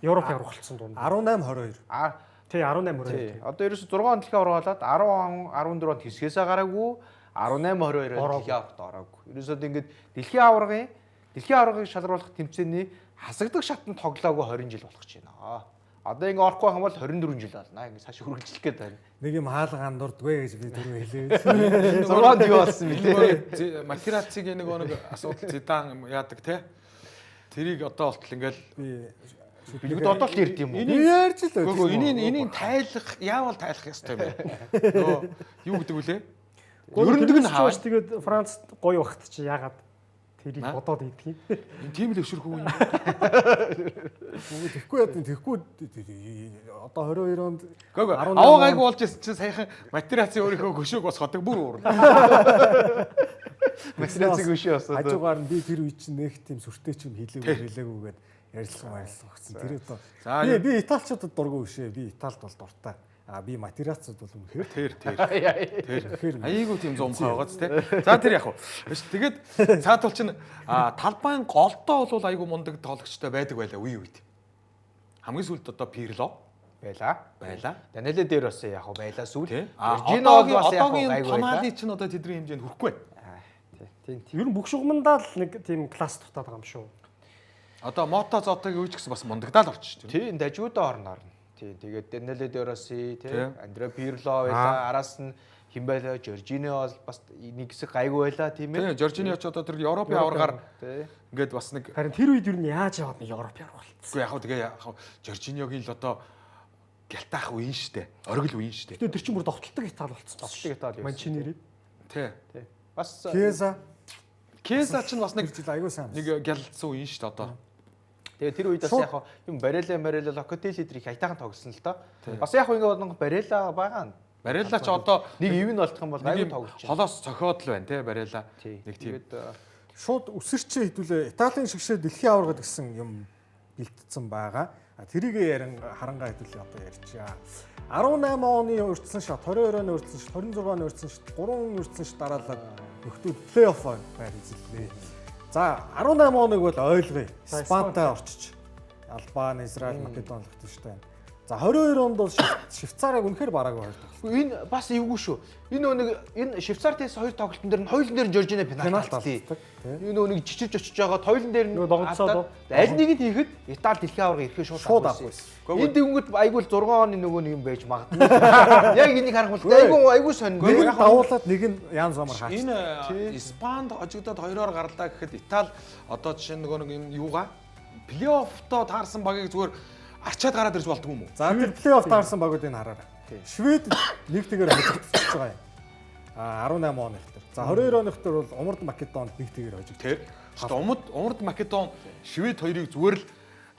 Европ аварга болцсон дунд. 18 22. А Тий 18 тий. 22. Одоо ерөөсө 6 он дэлхийн аварга болоод 10 он 14 онд хэсгээсээ гараагүй 18 22 он дэлхийн аваргад ороогүй. Ерөөсөө ингээд дэлхийн аваргын дэлхийн аваргыг шалруулах тэмцээний хасагдах шатанд тоглоогүй 20 жил болох гэж байна. Одоо ингээ орохгүй байх юм бол 24 жил болно. Ингээ цааш үргэлжлэх гээд байна. Нэг юм хаалга андуурдгүй гэж би түрүү хэлээ. 6 онд юу болсон бэ те? Матерацигийн нэг нэг асуудал Зидан яадаг те. Тэрийг одоо болтол ингээл Би Бид одоо л ярьд юм уу? Би ярьж л байлаа. Үгүй энийг энийг тайлах яавал тайлах ёстой юм бэ? Нөгөө юу гэдэг вүлээ? Өрөндөг нь хаваа. Тэгээд Франц гоё багт чи яагаад тэрийг бодоод идэх юм? Энэ тийм л өшөрхүү юм. Үгүй тэгэхгүй яа тэгэхгүй одоо 22 онд Үгүй 18 аваа гайгүй болж ирсэн чинь саяхан материаци өөрийнхөө хөшөөг босгодог бүр уурна. Материациг өшөө босгодог. Хажуугаар нь би тэр үе чинь нэг тийм сүртэй ч юм хэлээгүй хэлээгүйгээд Ярилцлага өгсөн. Тэр одоо За, би Италичуудад дургүй бишээ. Би Италид бол дуртай. А би Матерацид бол үнэхээр Тэр. үнэхээр Айгуу тийм зомхой байгааз те. За тэр яг уу. Биш тэгээд цаатал чинь талбайн голдоо бол айгуу мундаг тоглогчтой байдаг байлаа үе үед. Хамгийн сүүлд одоо Пирло Байла. байлаа. Даниле дээр бас яг хав байла сүүл. Тий. Жоржино бол бас яг хав одоогийн гайгүй байла. Тонали чинь одоо тэдний хэмжээнд хүрэхгүй байна. Тийм. Ер нь бүх шугамдаа л нэг тийм класс дутаад байгаа юм шүү. Одоо Мото Зотогийн үеч гэсэн бас мундагадаал орчих тийм. Тийм, дажгуудаа орно орно. Тийм, тэгээд Даниле Дороси, Тий. тий, Андре Пирло байла, араас нь хэн байлаа? Жоржино бол бас нэг хэсэг гайгүй байла, тийм ээ. Тийм, Жоржино ч одоо тэр Европын аваргаар Тий. ингээд бас нэг Харин тэр үед ер нь яаж яваад нэг Европ явах болцсон. үгүй яг хав тэгээ яг хав Жоржиногийн л одоо гялтаах үеийн штэ. Оргил үеийн штэ. Гэтэ тэр чинь бүр довтолдог Итали болцсон. Довтолдог Итали байсан. Манчини. Тий. Тий. Бас Кеза Кеса чинь бас нэг нэг жил айгуу сайн. нэг гялцсан үеийн штэ одоо. Тэгээ тэр үед бас яг хав юм Барелла, Локотели тэр их аятайхан тоглосон л доо. Бас яг хав ингээд нэг Барелла байгаа. Барелла ч одоо Нэг ивэн болдох юм бол нэг гайгүй юм тоглож байна. холоос цохиод л байна те Барелла. Тий. Нэг тийм. Тэгээд Шууд үсэрчээ хэдүүлээ Италийн шигшээ дэлхийн аварга гэсэн юм бэлтцсэн байгаа. А тэрийг ярин харангаа хэдүүлээ одоо ярьчаа. 18 оны урьдчилан шат, 22 оны урьдчилан шат, 26 оны урьдчилан шат, 3 урьдчилан шат дараалал нөхдүүд плей-офф байр эзэллээ. За 18 оныг бол ойлгоё. Испантай орчиж. Албани, Израиль, Македон лөгтөжтэй байна. За 22 онд бол Швейцарыг үнэхээр бараагүй хоёр тоглолт. Энэ бас эвгүй шүү. Энэ нэг энэ Швейцар тест хоёр тоглолтын дээр нь хоёулын дээр нь Жоржино пенальт Пенальт алдсан. алддаг, тий. Энэ нэг чичирч очиж байгаа хоёулын дээр нь Нөгөө догцоод алдаад, аль нэг нь хийхэд Итали дэлхийн аварга ирэхээ шууд Шууд авахгүй. авахгүй. Энэ дэвнгүүд айгүй л 6 оны нөгөө нэг юм байж магадгүй. Яг энийг харах бол айгүй айгүй сонин. Нэг нь давуулаад нэг нь ян замар хаач. Энэ Испанд хожигдоод хоёроор гарлаа гэхэд Итали одоо жишээ нь нөгөө нэг юм юугаа плей-оффтоо таарсан багийг зүгээр арчаад гараад ирж болдгоо юм уу? За тэр плей-офф таарсан багуудыг хараарай. Швед нэг тэгээр хожигдчихж байгаа юм. А 18 оных төр. За 22 оных төр бол Умард Македонд нэг тэгээр хожигдчих. Тэр. Тэгвэл Умард Македон Швед хоёрыг зүгээр л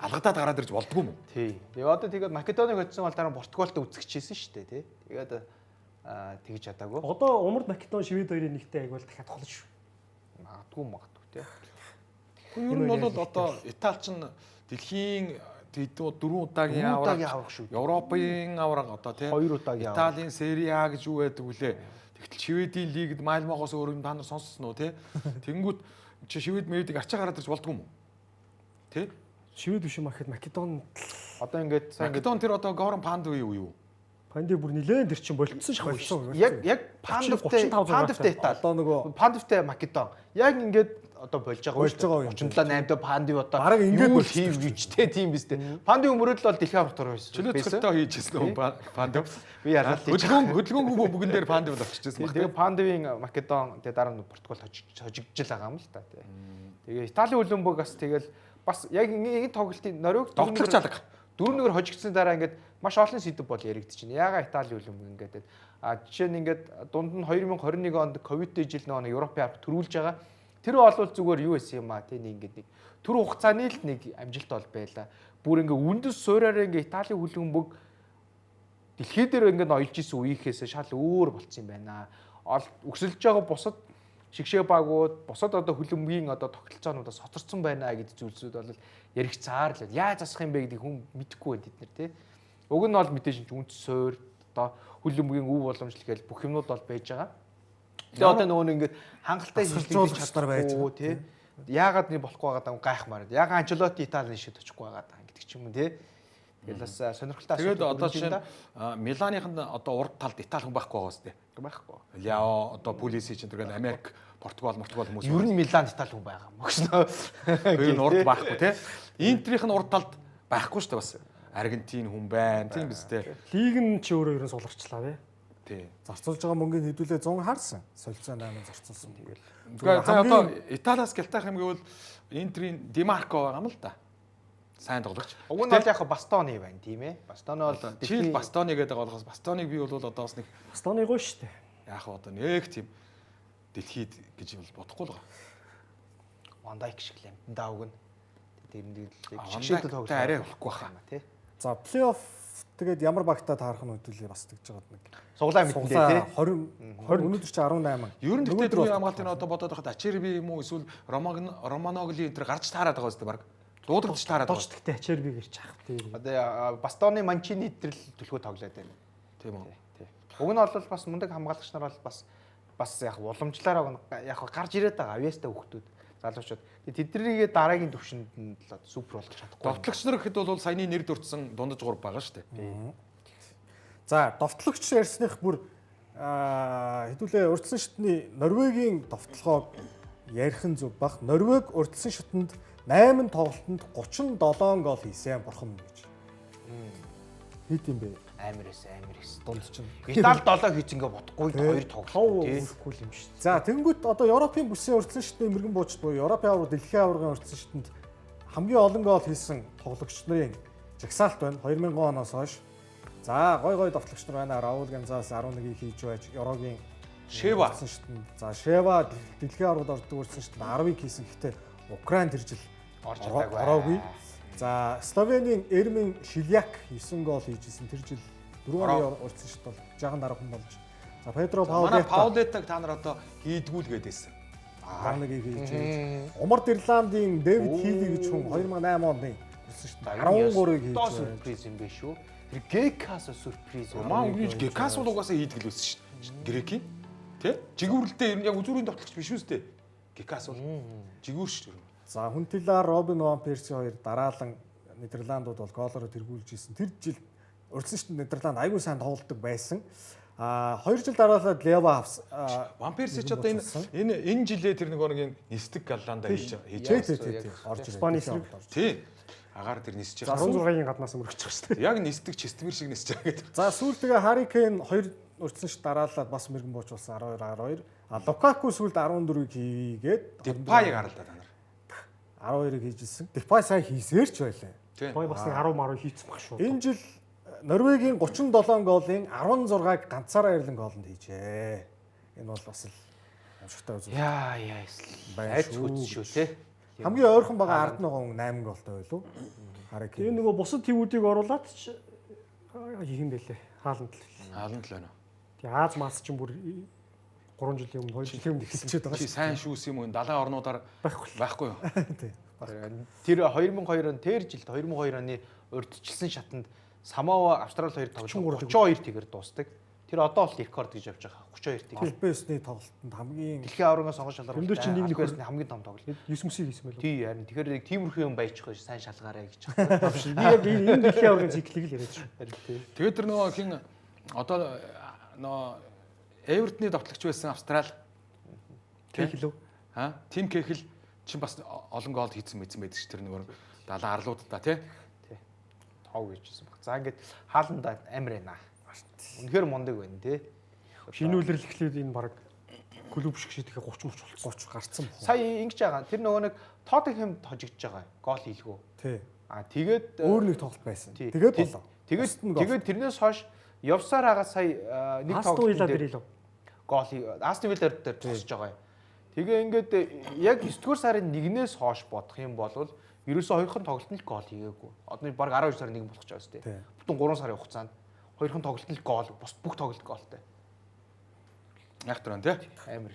алгадаад гараад ирж болдгоо юм уу? Тий. Тэгээ одоо тэгээд Македоныг хоцсон бол дараа нь Португалд үзчихсэн шүү дээ, тий. Тэгээд тэгж чадаагүй. Одоо Умард Македон Швед хоёрын нэгтэй айгуул дахиад тоглож шүү. Магадгүй тий. Ер нь бол одоо Итали чинь дэлхийн дөрвөн удаагийн аварга шүү. Европын аварга одоо тий. Хоёр удаагийн аварга. Италийн Сери А гэж юу байдаг вүлээ. Тэгтэл Шведийн лигд Мальмогоос өөр юм та нар сонссон уу тий? Тэнгүүт чи Швед мэвдийг арчаа гараад ирж болдгоо юм уу? Тий? Швед биш юм ахэд Македон Одоо ингээд сайн ингээд Македон тэр одоо Горан Пандв юу юу? Панди бүр нилээн тэр чинь болцсон шахав шүү. Яг Пандвтай 35 Пандвтай Итали. Одоо нөгөө Пандвтай Македон. Яг ингээд одоо болж байгаа Болж байгаа юм. 37 8 дэ Пандв одоо Бараг ингээд юу болчихдог хийв гэж те тийм биз дээ. Пандв мөрөөдөл бол дэлхийн аварга төр байсан. Чөлөө цөлтөө хийжсэн үү Пандв? Би яарал хийж Хөдөлгөөнгүй бүгэн дээр Пандв л очижсэн баг. Тэгээ Пандвын Македон тэгээ дараа нь Португал хожигдж л байгаа юм л та тий. Тэгээ Италийн хөлбөмбөг бас тэгэл бас яг энэ тоглолтын Норвег Довтлогч алга. 4-1-ээр хожигдсан дараа ингээд маш олон сэдв бол яригдчихэв. Яагаад Италийн хөлбөмбөг ингээд байд. А жишээ нь ингээд дунд нь 2021 онд ковидтэй жил нөгөө Европын аварга төрүүлж байгаа. Тэр бол зүгээр юу байсан юм а тий нэг ингээд нэг төр хугацааны л нэг амжилт бол байла. Бүр ингээд үндэс суураараа ингээд Италийн хөлбөмбөг дэлхий дээр ингээд ноёлж исэн үеийнхээс шал өөр болцсон юм байна. Өсөлж байгаа бусад шигшээ багууд, бусад одоо хөлбөмбөгийн одоо тогтолцоонуудаас хоцорсон байна гэдэг зүйлсүүд бол яригцаар л яаж засах юм бэ гэдгийг хүн мэдэхгүй байна тэд нар тий. Уг нь бол мэдээж үндэс суур одоо хөлбөмбөгийн өв боломжл гэж бүх юмнууд бол байж байгаа. Тэгээ одоо нөгөө нэг ингээд хангалттай Засалжуулагч хийлгэж нар байж чадахгүй тий. Яагаад нэг болохгүй байгаа даа гайхмаар. Яагаад Анчелоти Итали шид очихгүй байгаа даа гэдэг ч юм уу тий. Тэгэл бас сонирхолтой Тэгээд асуудал одоо өрнөж жишээ байна нь Миланых нь одоо урд талд Итали хүн байхгүй байгаа сте. да. Байхгүй. Ляо одоо Пулиси чинь тэгэл Америк, Португал, Мортугал хүмүүс. Ер нь Милан Итали хүн байгаа юм гэсэн. Ер нь урд байхгүй тий. Интерийнх нь урд талд байхгүй шүү дээ бас. Аргентин хүн байна тийм биз дээ. Лиг нь чи өөрөө ерөн суларчлаа бэ. Тий. Зарцуулж байгаа мөнгөний хэдүүлээ 100 харсан. Солилцоо 8 зарцуулсан. Тэгэл. Гэхдээ за одоо Италиас гялтаах юм гэвэл Интерийн Димарко байгаа юм л да. Сайн тоглогч. Уг нь бол яг Бастоны байна тийм ээ. Бастоны бол Чил Бастоны гэдэг болохоос Бастоныг би бол одоо бас нэг Бастоны гоё шүү дээ. яг одоо нэг тийм дэлхийд гэж бол бодохгүй л байгаа. Ван Дайк шиг л амтан даа уг нь. Тэр нэг Ван шигшээтэй Дайктай тоглож арай болохгүй хаа. тий. За плей-офф тэгээд ямар багтаа таарах нь хэдүүлээ бас тэгж байгаад нэг. Суглаа мэдэн тий. 20 20 өнөөдөр чи 18. Ер нь тэгтээ Өнөөдөр түрүү хамгаалтын одоо бодоод байхад Ачерби юм уу эсвэл Романогли энэ төр гарч таарад байгаа үстэй баг. Дуудагдч таарад Дооч гэхдээ Ачерби гэрч ах тий. Одоо Бастоны Манчини тэр л түлхүү тоглоод байна. Тийм үү. Тий. Уг нь бол бас мундаг хамгаалагч нар бол бас яг уламжлалаараа яг гарч ирээд байгаа авьяастай хүүхдүүд залуучууд. Тэднийгээ дараагийн төвшөнд нь л одоо супер болгож чадахгүй. Довтлогч нар гэхэд бол саяны нэр дурдсан дундаж 3 байгаа шүү дээ. За, довтлогч ярьсных бүр хэдүүлээ урьдчилан шатны Норвегийн довтлогоог ярих нь зөв бах. Норвег урьдчилан шатанд 8 тоглолтод 37 гол хийсэн бурхан минь гэж. Хэд юм бэ? Амар эс, амар эс. Дунд чинь. Итали 7 хийц ингээ бодохгүй хоёр тоглолт тий. Өрөхгүй юм шүү. За, тэнгүүт одоо Европын бүсийн урьдчилан шатны мэрэгэн буучд буюу Европын аварга, дэлхийн аваргын урьдчилан шатанд хамгийн олон гол хийсэн тоглогч нарын жагсаалт байна. 2000 оноос хойш. За, гой гой довтлогч нар байна. Раул Гонзалес 11-ийг хийж байж Еврогийн Шева. урьдчилан шатанд. За, Шева дэлхийн аваргад ордог урьдчилан шатанд 10-ыг хийсэн. Гэхдээ Украин тэр жил Орж чадаагүй. ороогүй. За, Словенийн Эрмин Шиляк 9 гол хийжсэн. Тэр жил 4 оны урьдчилан шат бол жаахан дараахан болж. За, Педро Манай Паулета Паулетаг та нар одоо хийдгүү л гэдээсэн. 11-ийг хийж байж. Умард Ирландын Дэвид Хили гэж хүн 2008 оны урьдчилан шатанд 13-ыг хийж Одоо байж. сюрприз юм биш үү? Тэр Гекас сюрприз. Маа өнгөний Гекас бол угаасаа хийдэг л байсан шүү дээ. Грекийн. Тэ? Жигүүрлэлтэй ер нь яг үзүүрийн довтлогч биш үстэй. Гекас бол жигүүр шүү дээ. За, Хүнтилар, Робин Ван Перси хоёр дараалан Нидерландууд бол гоолороо тэргүүлж исэн. Тэр жил урьдчилан шатанд Нидерланд айгүй сайн тоглолдог байсан. А 2 жил дараалал Лева авс Ван Перси ч одоо энэ энэ жилээ тэр нөгөө нэг нисдэг Голландаа хийж хийж тий тий тий тий орж ирээ. Испани эсрэг. Тий. Агаар тэр нисэж байгаа. 16-гийн гаднаас өргөж байгаа шүү дээ. Яг нисдэг честмэр шиг нисэж байгаа гэдэг. За, сүүлдээ Хари Кейн 2 урьдчилан шат дараалал бас мэрэгэн бууч болсон 12 12. А Лукаку сүүлд 14-ийг хийгээд Депайг харал та нар. 12-ыг хийжсэн. Депай сайн хийсээр ч байлаа. Тий. Бой бас нэг 10 маруу хийцэн баг шүү. Энэ жил Норвегийн 37 голын 16-г ганцаараа ирлэн голонд хийжээ. Энэ бол бас л амжилттай үзэл. Яа яа. Байна Айц шүү хөц шүү тий. Хамгийн ойрхон байгаа ард нөгөө хүн 8 голтой байлуу. Хари Тэгээ Кейн. нөгөө бусад тивүүдийг оруулаад ч хийх юм бэлээ. Хааланд л. Хааланд л байна. Тэгээ Аз мас чинь бүр 3 жилийн өмнө 2 жилийн өмнө ихсэн Хичээд байгаа Чи шүү. сайн шүүс юм уу? Далайн орнуудаар байхгүй. байхгүй юу? Тий. Тэр 2002 он тэр жилд 2002 оны урьдчилсан шатанд Самоа Австрали хоёр тоглолт 32 тэгэр дуустдаг. Тэр одоо бол рекорд гэж явж байгаа. 32 тэгэр. Албан ёсны тоглолтод хамгийн Дэлхийн аваргын сонгон шалралт. Тэн дээр чинь нэг нөхөр- хамгийн том тоглолт. 9 мөсийг хийсэн байлуу. Тий харин тэгэхээр нэг тиймэрхүү юм байж байгаа сайн шалгаарай гэж байна. Би яг энэ дэлхийн аваргын циклийг л яриад шүү. Харин тий. Тэгээд тэр нөгөө хин одоо нөгөө Эвертны довтлогч байсан Австрал Тэг лөө. ха Тим Кехл чинь бас олон гол хийсэн мэдсэн байдаг ш тэр нөгөө далайн арлуудаа тий. Тий. Тов гэжсэн баг. За ингээд хааланда амар байна. Үнэхээр мундаг байна тий. Шинэ үлрэл эхлээд энэ баг клуб шиг шидэхэ 30 мөч болсон. 30 гарцсан бох. Сая ингэж байгаа. Тэр нөгөө нэг Тоттенхэм хожигдож байгаа. Гол хийлгүү. Тий. А тэгээд Өөр нэг тоглолт байсан. Тий. Тэгээд болоо. Тэгээд Бусд нь гол. тэгээд тэрнээс хойш явсаар байгаа сая нэг Астон Вилла тоглолтын дээр дээр илүү. гол Астон Вилла дээр зогсож байгаа юм. Тэгээ ингээд яг 9 дугаар сарын 1-ээс хойш бодох юм бол ерөөсөө хоёрхан тоглолтод л гол хийгээгүй. Одоо баг 12 сарын 1 болох ч байгаа шүү Тий. дээ. Бүтэн 3 сарын хугацаанд хоёрхан тоглолтод л гол, бус бүх тоглолт голтой. Яг тэр тий. Амар.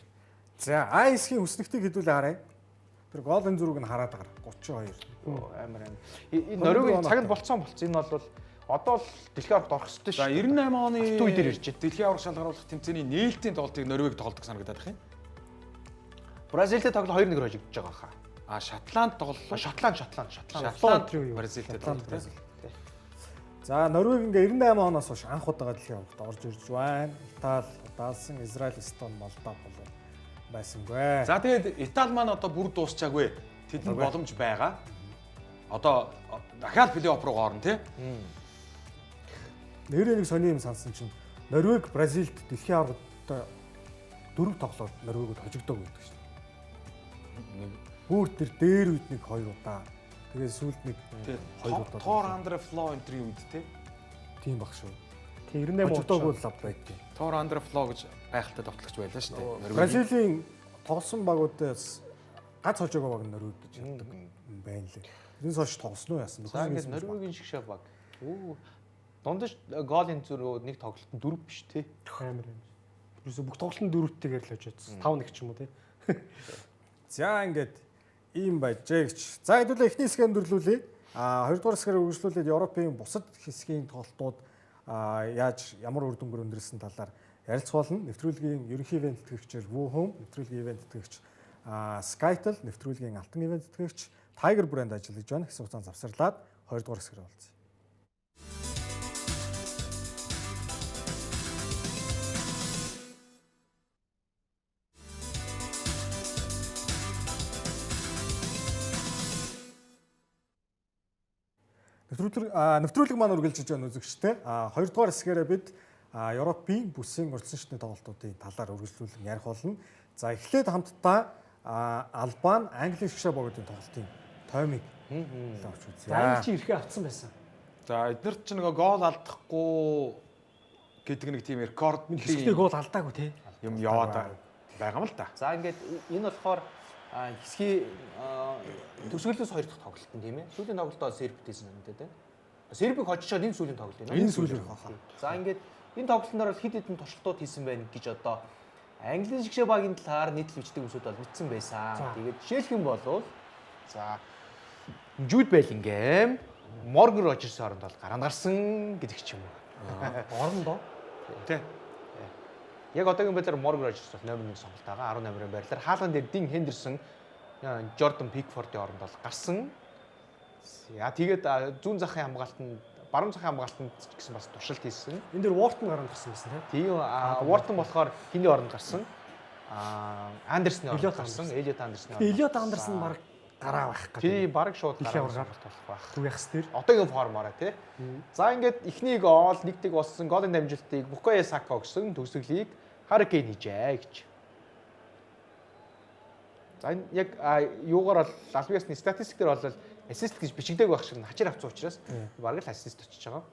За, А9-ийн өснөгтийг хэдүүлээ харъя. Тэр голын зөрүүг нь хараад байгаа. 32. Амар амар. Энэ Норвегийн цаг нь болцсон болцсон. Энэ бол одоо л дэлхийн аваргад орох ёстой За шүү. 98 оны Алтан үе дээр ирж байна. Дэлхийн аварга шалгаруулах тэмцээний нээлтийн тоглолтыг Норвег тоглодог санагдаад байх юм. Бразилтэй тоглолт 2-1 хожигдож байгаа хаа. А Шотланд тоглолоо. Шотланд, Шотланд, Шотланд. Шотланд юу? Бразилтэй Шотланд, тоглолоо тий. За, Норвег ингээ 98 оноос хойш анх удаага дэлхийн аваргад орж ирж байна. Итали, Даалсан, Израиль, Эстон, Молдав болов байсангүй. За тэгээд Итали маань одоо бүр дуусчаагүй. Тэдэнд боломж байгаа. Одоо дахиад плей-офф руу орно тий. Нэрээ нэг сони юм сансан чинь Норвег Бразилд дэлхийн аваргад дөрөв тоглоод Норвегүүд хожигдоогүй гэдэг шин. Нэг Бүр тэр дээр үед нэг хоёр удаа. Тэгээд сүүлд нэг тий. хоёр удаа. Тор Андре Фло энтрийн үед тий. Тийм баг шүү. Тэг 98 Хожигдоогүй л лав байдгийг. Тор Андре Фло гэж байгальтай довтлогч байлаа шүү дээ. Норвегийн. Бразилийн тоглосон багуудаас гац хожоогоо баг нь Норвег гэж ярьдаг юм байна лээ. Тэрнээс хойш тоглосон уу яасан бэ? За ингээд Норвегийн шигшээ баг. Үу. Дундаж голын зөрүү нэг тоглолт нь 4 биш тий. Амар юм. Ерөөсө бүх тоглолт нь дөрөвтэйгээр л хожигдсон. 5-1 ч юм уу тий. За ингээд Ийм байжээ гэж. За хэдүүлээ эхний хэсгээр өндөрлүүлье. Хоёрдугаар хэсгээр үргэлжлүүлээд Европын бусад хэсгийн тоглолтууд яаж ямар үр дүнгээр өндөрлсөн талаар ярилцах болно. Нэвтрүүлгийн ерөнхий ивент тэтгэгчээр WooHome, нэвтрүүлгийн ивент тэтгэгч Skytel, нэвтрүүлгийн алтан ивент тэтгэгч Tiger брэнд ажиллаж байна. Хэсэг хугацаанд завсарлаад хоёрдугаар хэсгээр уулзъя. Нэвтрүүлэг маань үргэлжлэж байна үзэгчтэй. Хоёрдугаар хэсгээрээ бид Европын бүсийн урьдчилан шатны тоглолтуудын талаар үргэлжлүүлэн ярих болно. За эхлээд хамтдаа Албан, Англи шгшээ богдын тоглолтын тоймыг авч үзье. Англи чи ирэхээ авцсан байсан. За эднэрт ч нөгөө гол алдахгүй гэдэг нэг тийм рекорд хэсэгтэй гол алдаагүй те. Юм яваад байгаа юм л да. За ингээд энэ болохоор хэсгийн төгсгөлөөс хоёр дахь тоглолт нь тийм ээ. Сүүлийн тоглолтоо Серб хийсэн юм дээ. Сербийг хожчиход энэ сүүлийн тоглолт байна. Энэ сүүлийн хаа. За ингээд энэ тоглолтноор бол хэд хэдэн туршилтууд хийсэн байна гэж одоо Английн шгшээ багийн талаар нийтлэл бичдэг хүмүүсүүд бол мэдсэн байсан. Тэгээд жишээлх юм бол за Жуд Беллингем, Морган Рожерсын оронд бол гараанд гарсан гэдэг ч юм уу. Орондоо. Тэ. Яг одоогийн байдлаар Морган Рожерс бол номер 1 сонголт байгаа. 18-ын байрлалаар хаалган дээр Дин Хендерсон, Жордан Пикфордын оронд бол гарсан. Яа тэгээд зүүн захын хамгаалтанд, баруун захын хамгаалтанд гэсэн бас туршилт хийсэн. Энэ дээр Уортон гараанд гарсан байсан тийм. Уортон болохоор хиний оронд гарсан? Андерсны оронд гарсан. Элиот Андерсны оронд. Элиот Андерсон баг гараа байх гэдэг. Тийм, баг шууд гараа сонголт болох байх. Түгээс дээр. Одоогийн формоороо тий. За ингээд эхний гол 1-1 болсон. Голын дамжилтыг Букайо Сака өгсөн. Төгсгөлийг Харри Кейн хийжээ гэж. За энэ яг юугаар бол аль биесны статистик дээр бол ассист гэж бичигдээг байх шиг хачир авсан учраас бараг л ассист очиж байгаа.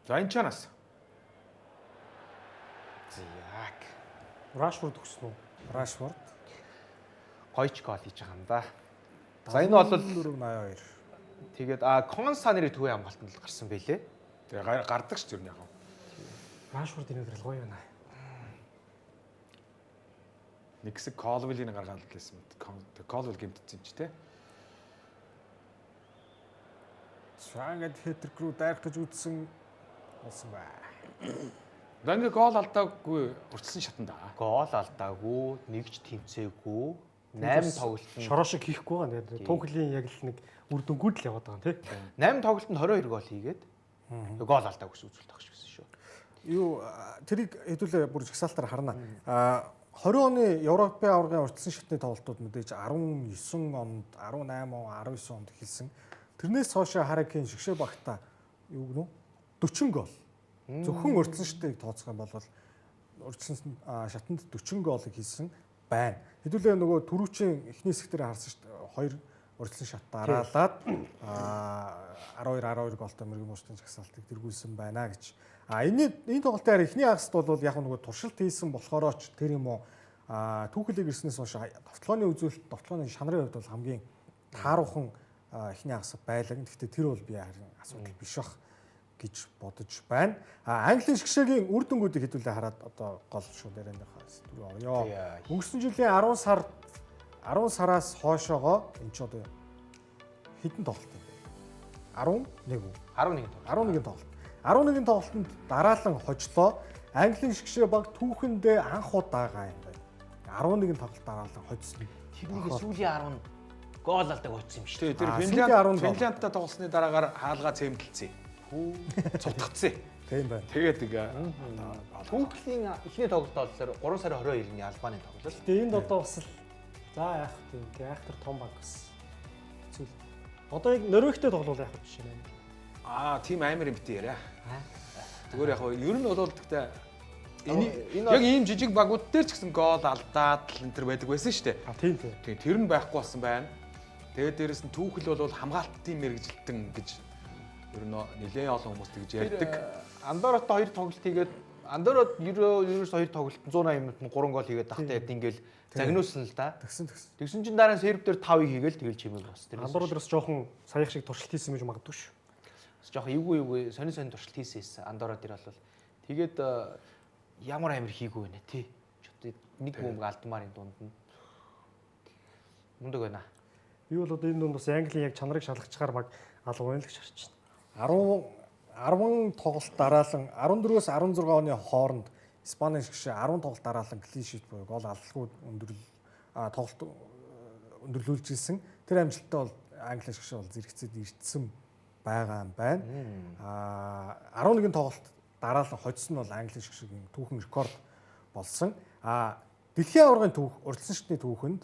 За энэ чанаас. Зяак. Рашфорд өгсөн үү? Рашфорд гойч гол хийж байгаа юм да. За энэ бол 482. Тэгээд Конса нэрийн төвийн хамгаалтанд л гарсан байлээ. Тэгээ гардаг ч тэр нь яг. Рашфорд энэ өдөр л гоё байна. Нэг хэсэг Колвилийн гаргаал лээсэн мэт. Колвил гэмтсэн ч те. За ингээд хэтрик рүү дайрах гэж үзсэн болсон бай. За ингээ гол алдаагүй урьдчилан шатанда. Гол алдаагүй, нэгж тэмцээгүй, 8 тоглолтод шороо шиг хийхгүй байгаа. Тэгээд Түүхлийн яг л нэг үр дүнгууд л яваад байгаа юм тий. 8 тоглолтод 22 гол хийгээд гол алдаагүй гэсэн үзүүлэлт агш гэсэн шүү. Юу тэрийг хэдүүлээ бүр жагсаалтаар харна. 20 оны Европын аваргын урьдчилан шатны тоглолтууд мэдээж 19 онд, 18 он, 19 онд эхэлсэн. Тэрнээс хойш Харри Кейн шгшээ багта юу гэнэ 40 гол. Зөвхөн урьдчилан шатыг тооцох юм бол урьдчилан шатанд 40 голыг хийсэн байна. Хэдүүлээ нөгөө түрүүчийн эхний хэсэг дээр харсан шүү дээ. Хоёр урьдчилан шат дараалаад 12 12 голтой мэрэгэн муустын жагсаалтыг тэргүүлсэн байна гэж. Энэ тоглолтын эхний хагаст бол яг нөгөө туршилт хийсэн болохоороо ч тэр юм уу түүхэлийг ирснээс хойш довтлооны үзүүлэлт, довтлооны шанарын хувьд бол хамгийн тааруухан эхний хагас байлаа. Гэхдээ тэр бол би харин асуудал биш бах гэж бодож байна. Английн шгшээгийн үр дүнгуудыг хэдүүлээ хараад одоо гол шууд ярианыхаа сэдв рүү орё. Өнгөрсөн жилийн 10 сараас хойшоогоо энэ ч одоо хэдэн тоглолт юм бэ? 11 үү? 11 тоглолт. 11 тоглолт. 11 тоглолтод дараалан хожлоо. Английн шгшээ баг түүхэндээ анх удаага юм байна. 11 тоглолт дараалан хожсон. Тэрнийг сүүлийн 10 гол алдаг очсон юм шүү дээ. Тэр Финляндтай тоглосны дараагаар хаалгаа цэмдэлцээ. Цутгацсан. Тийм байна. Тэгээд нэг Түүхлийн эхний тоглолт болохоор 3 сарын 22-ны Албаны тоглолт. Тэгээ энд одоо бас л за яах вэ? Яах тэр том баг бас хэцүү л. Одоо яг Норвегтэй тоглол яах вэ жишээ нь. Тийм амар юм бити яриа. Зүгээр яг ер нь бол гэхдээ энэ яг ийм жижиг багууд дээр ч гэсэн гол алдаад л энэ төр байдаг байсан шүү дээ. Тийм тийм. Тийм тэр нь байхгүй болсон байна. Тэгээд дээрэс нь түүхэл бол хамгаалтын мэрэгжилтэн гэж ер нь нэлээд олон хүмүүс тэгж ярьдаг. Андороттой хоёр тоглолт хийгээд Андорот ерөөс хоёр тоглолт 180 минутанд 3 гол хийгээд тахтай яд ингээл загнуулсан л да. Тэгсэн. Тэгсэн чинь дараа нь Серб дээр 5-ыг хийгээл тэгэл чимээг бас. Андорот дээрс жоохон саях шиг туршилт хийсэн гэж магадгүй шүү. Бас жоохон эвгүй сонин туршилт хийсэн эссэн Андорот дээр бол тэгээд ямар амир хийгүй байна тий. Нэг бөмбөг алдмаар энэ дунд нь. Мундаг байна. Би бол одоо энэ дунд бас Английн яг чанарыг шалгачаар баг алгуун л гэж харж байна. 10 тоглолт дараалан 14-өөс 16 оны хооронд Испани шгшээ 10 тоглолт дараалан clean sheet буюу гол алалгүй өндөрлөл тоглолт өндөрлүүлж ирсэн. Тэр амжилттай бол Англи шгшээ бол зэрэгцээд ирсэн байгаа юм байна. 11 тоглолт дараалан хоцсон нь бол Англи шгшээгийн түүхэн рекорд болсон. Дэлхийн аваргын түүх, урьдчилан шатны түүхэнд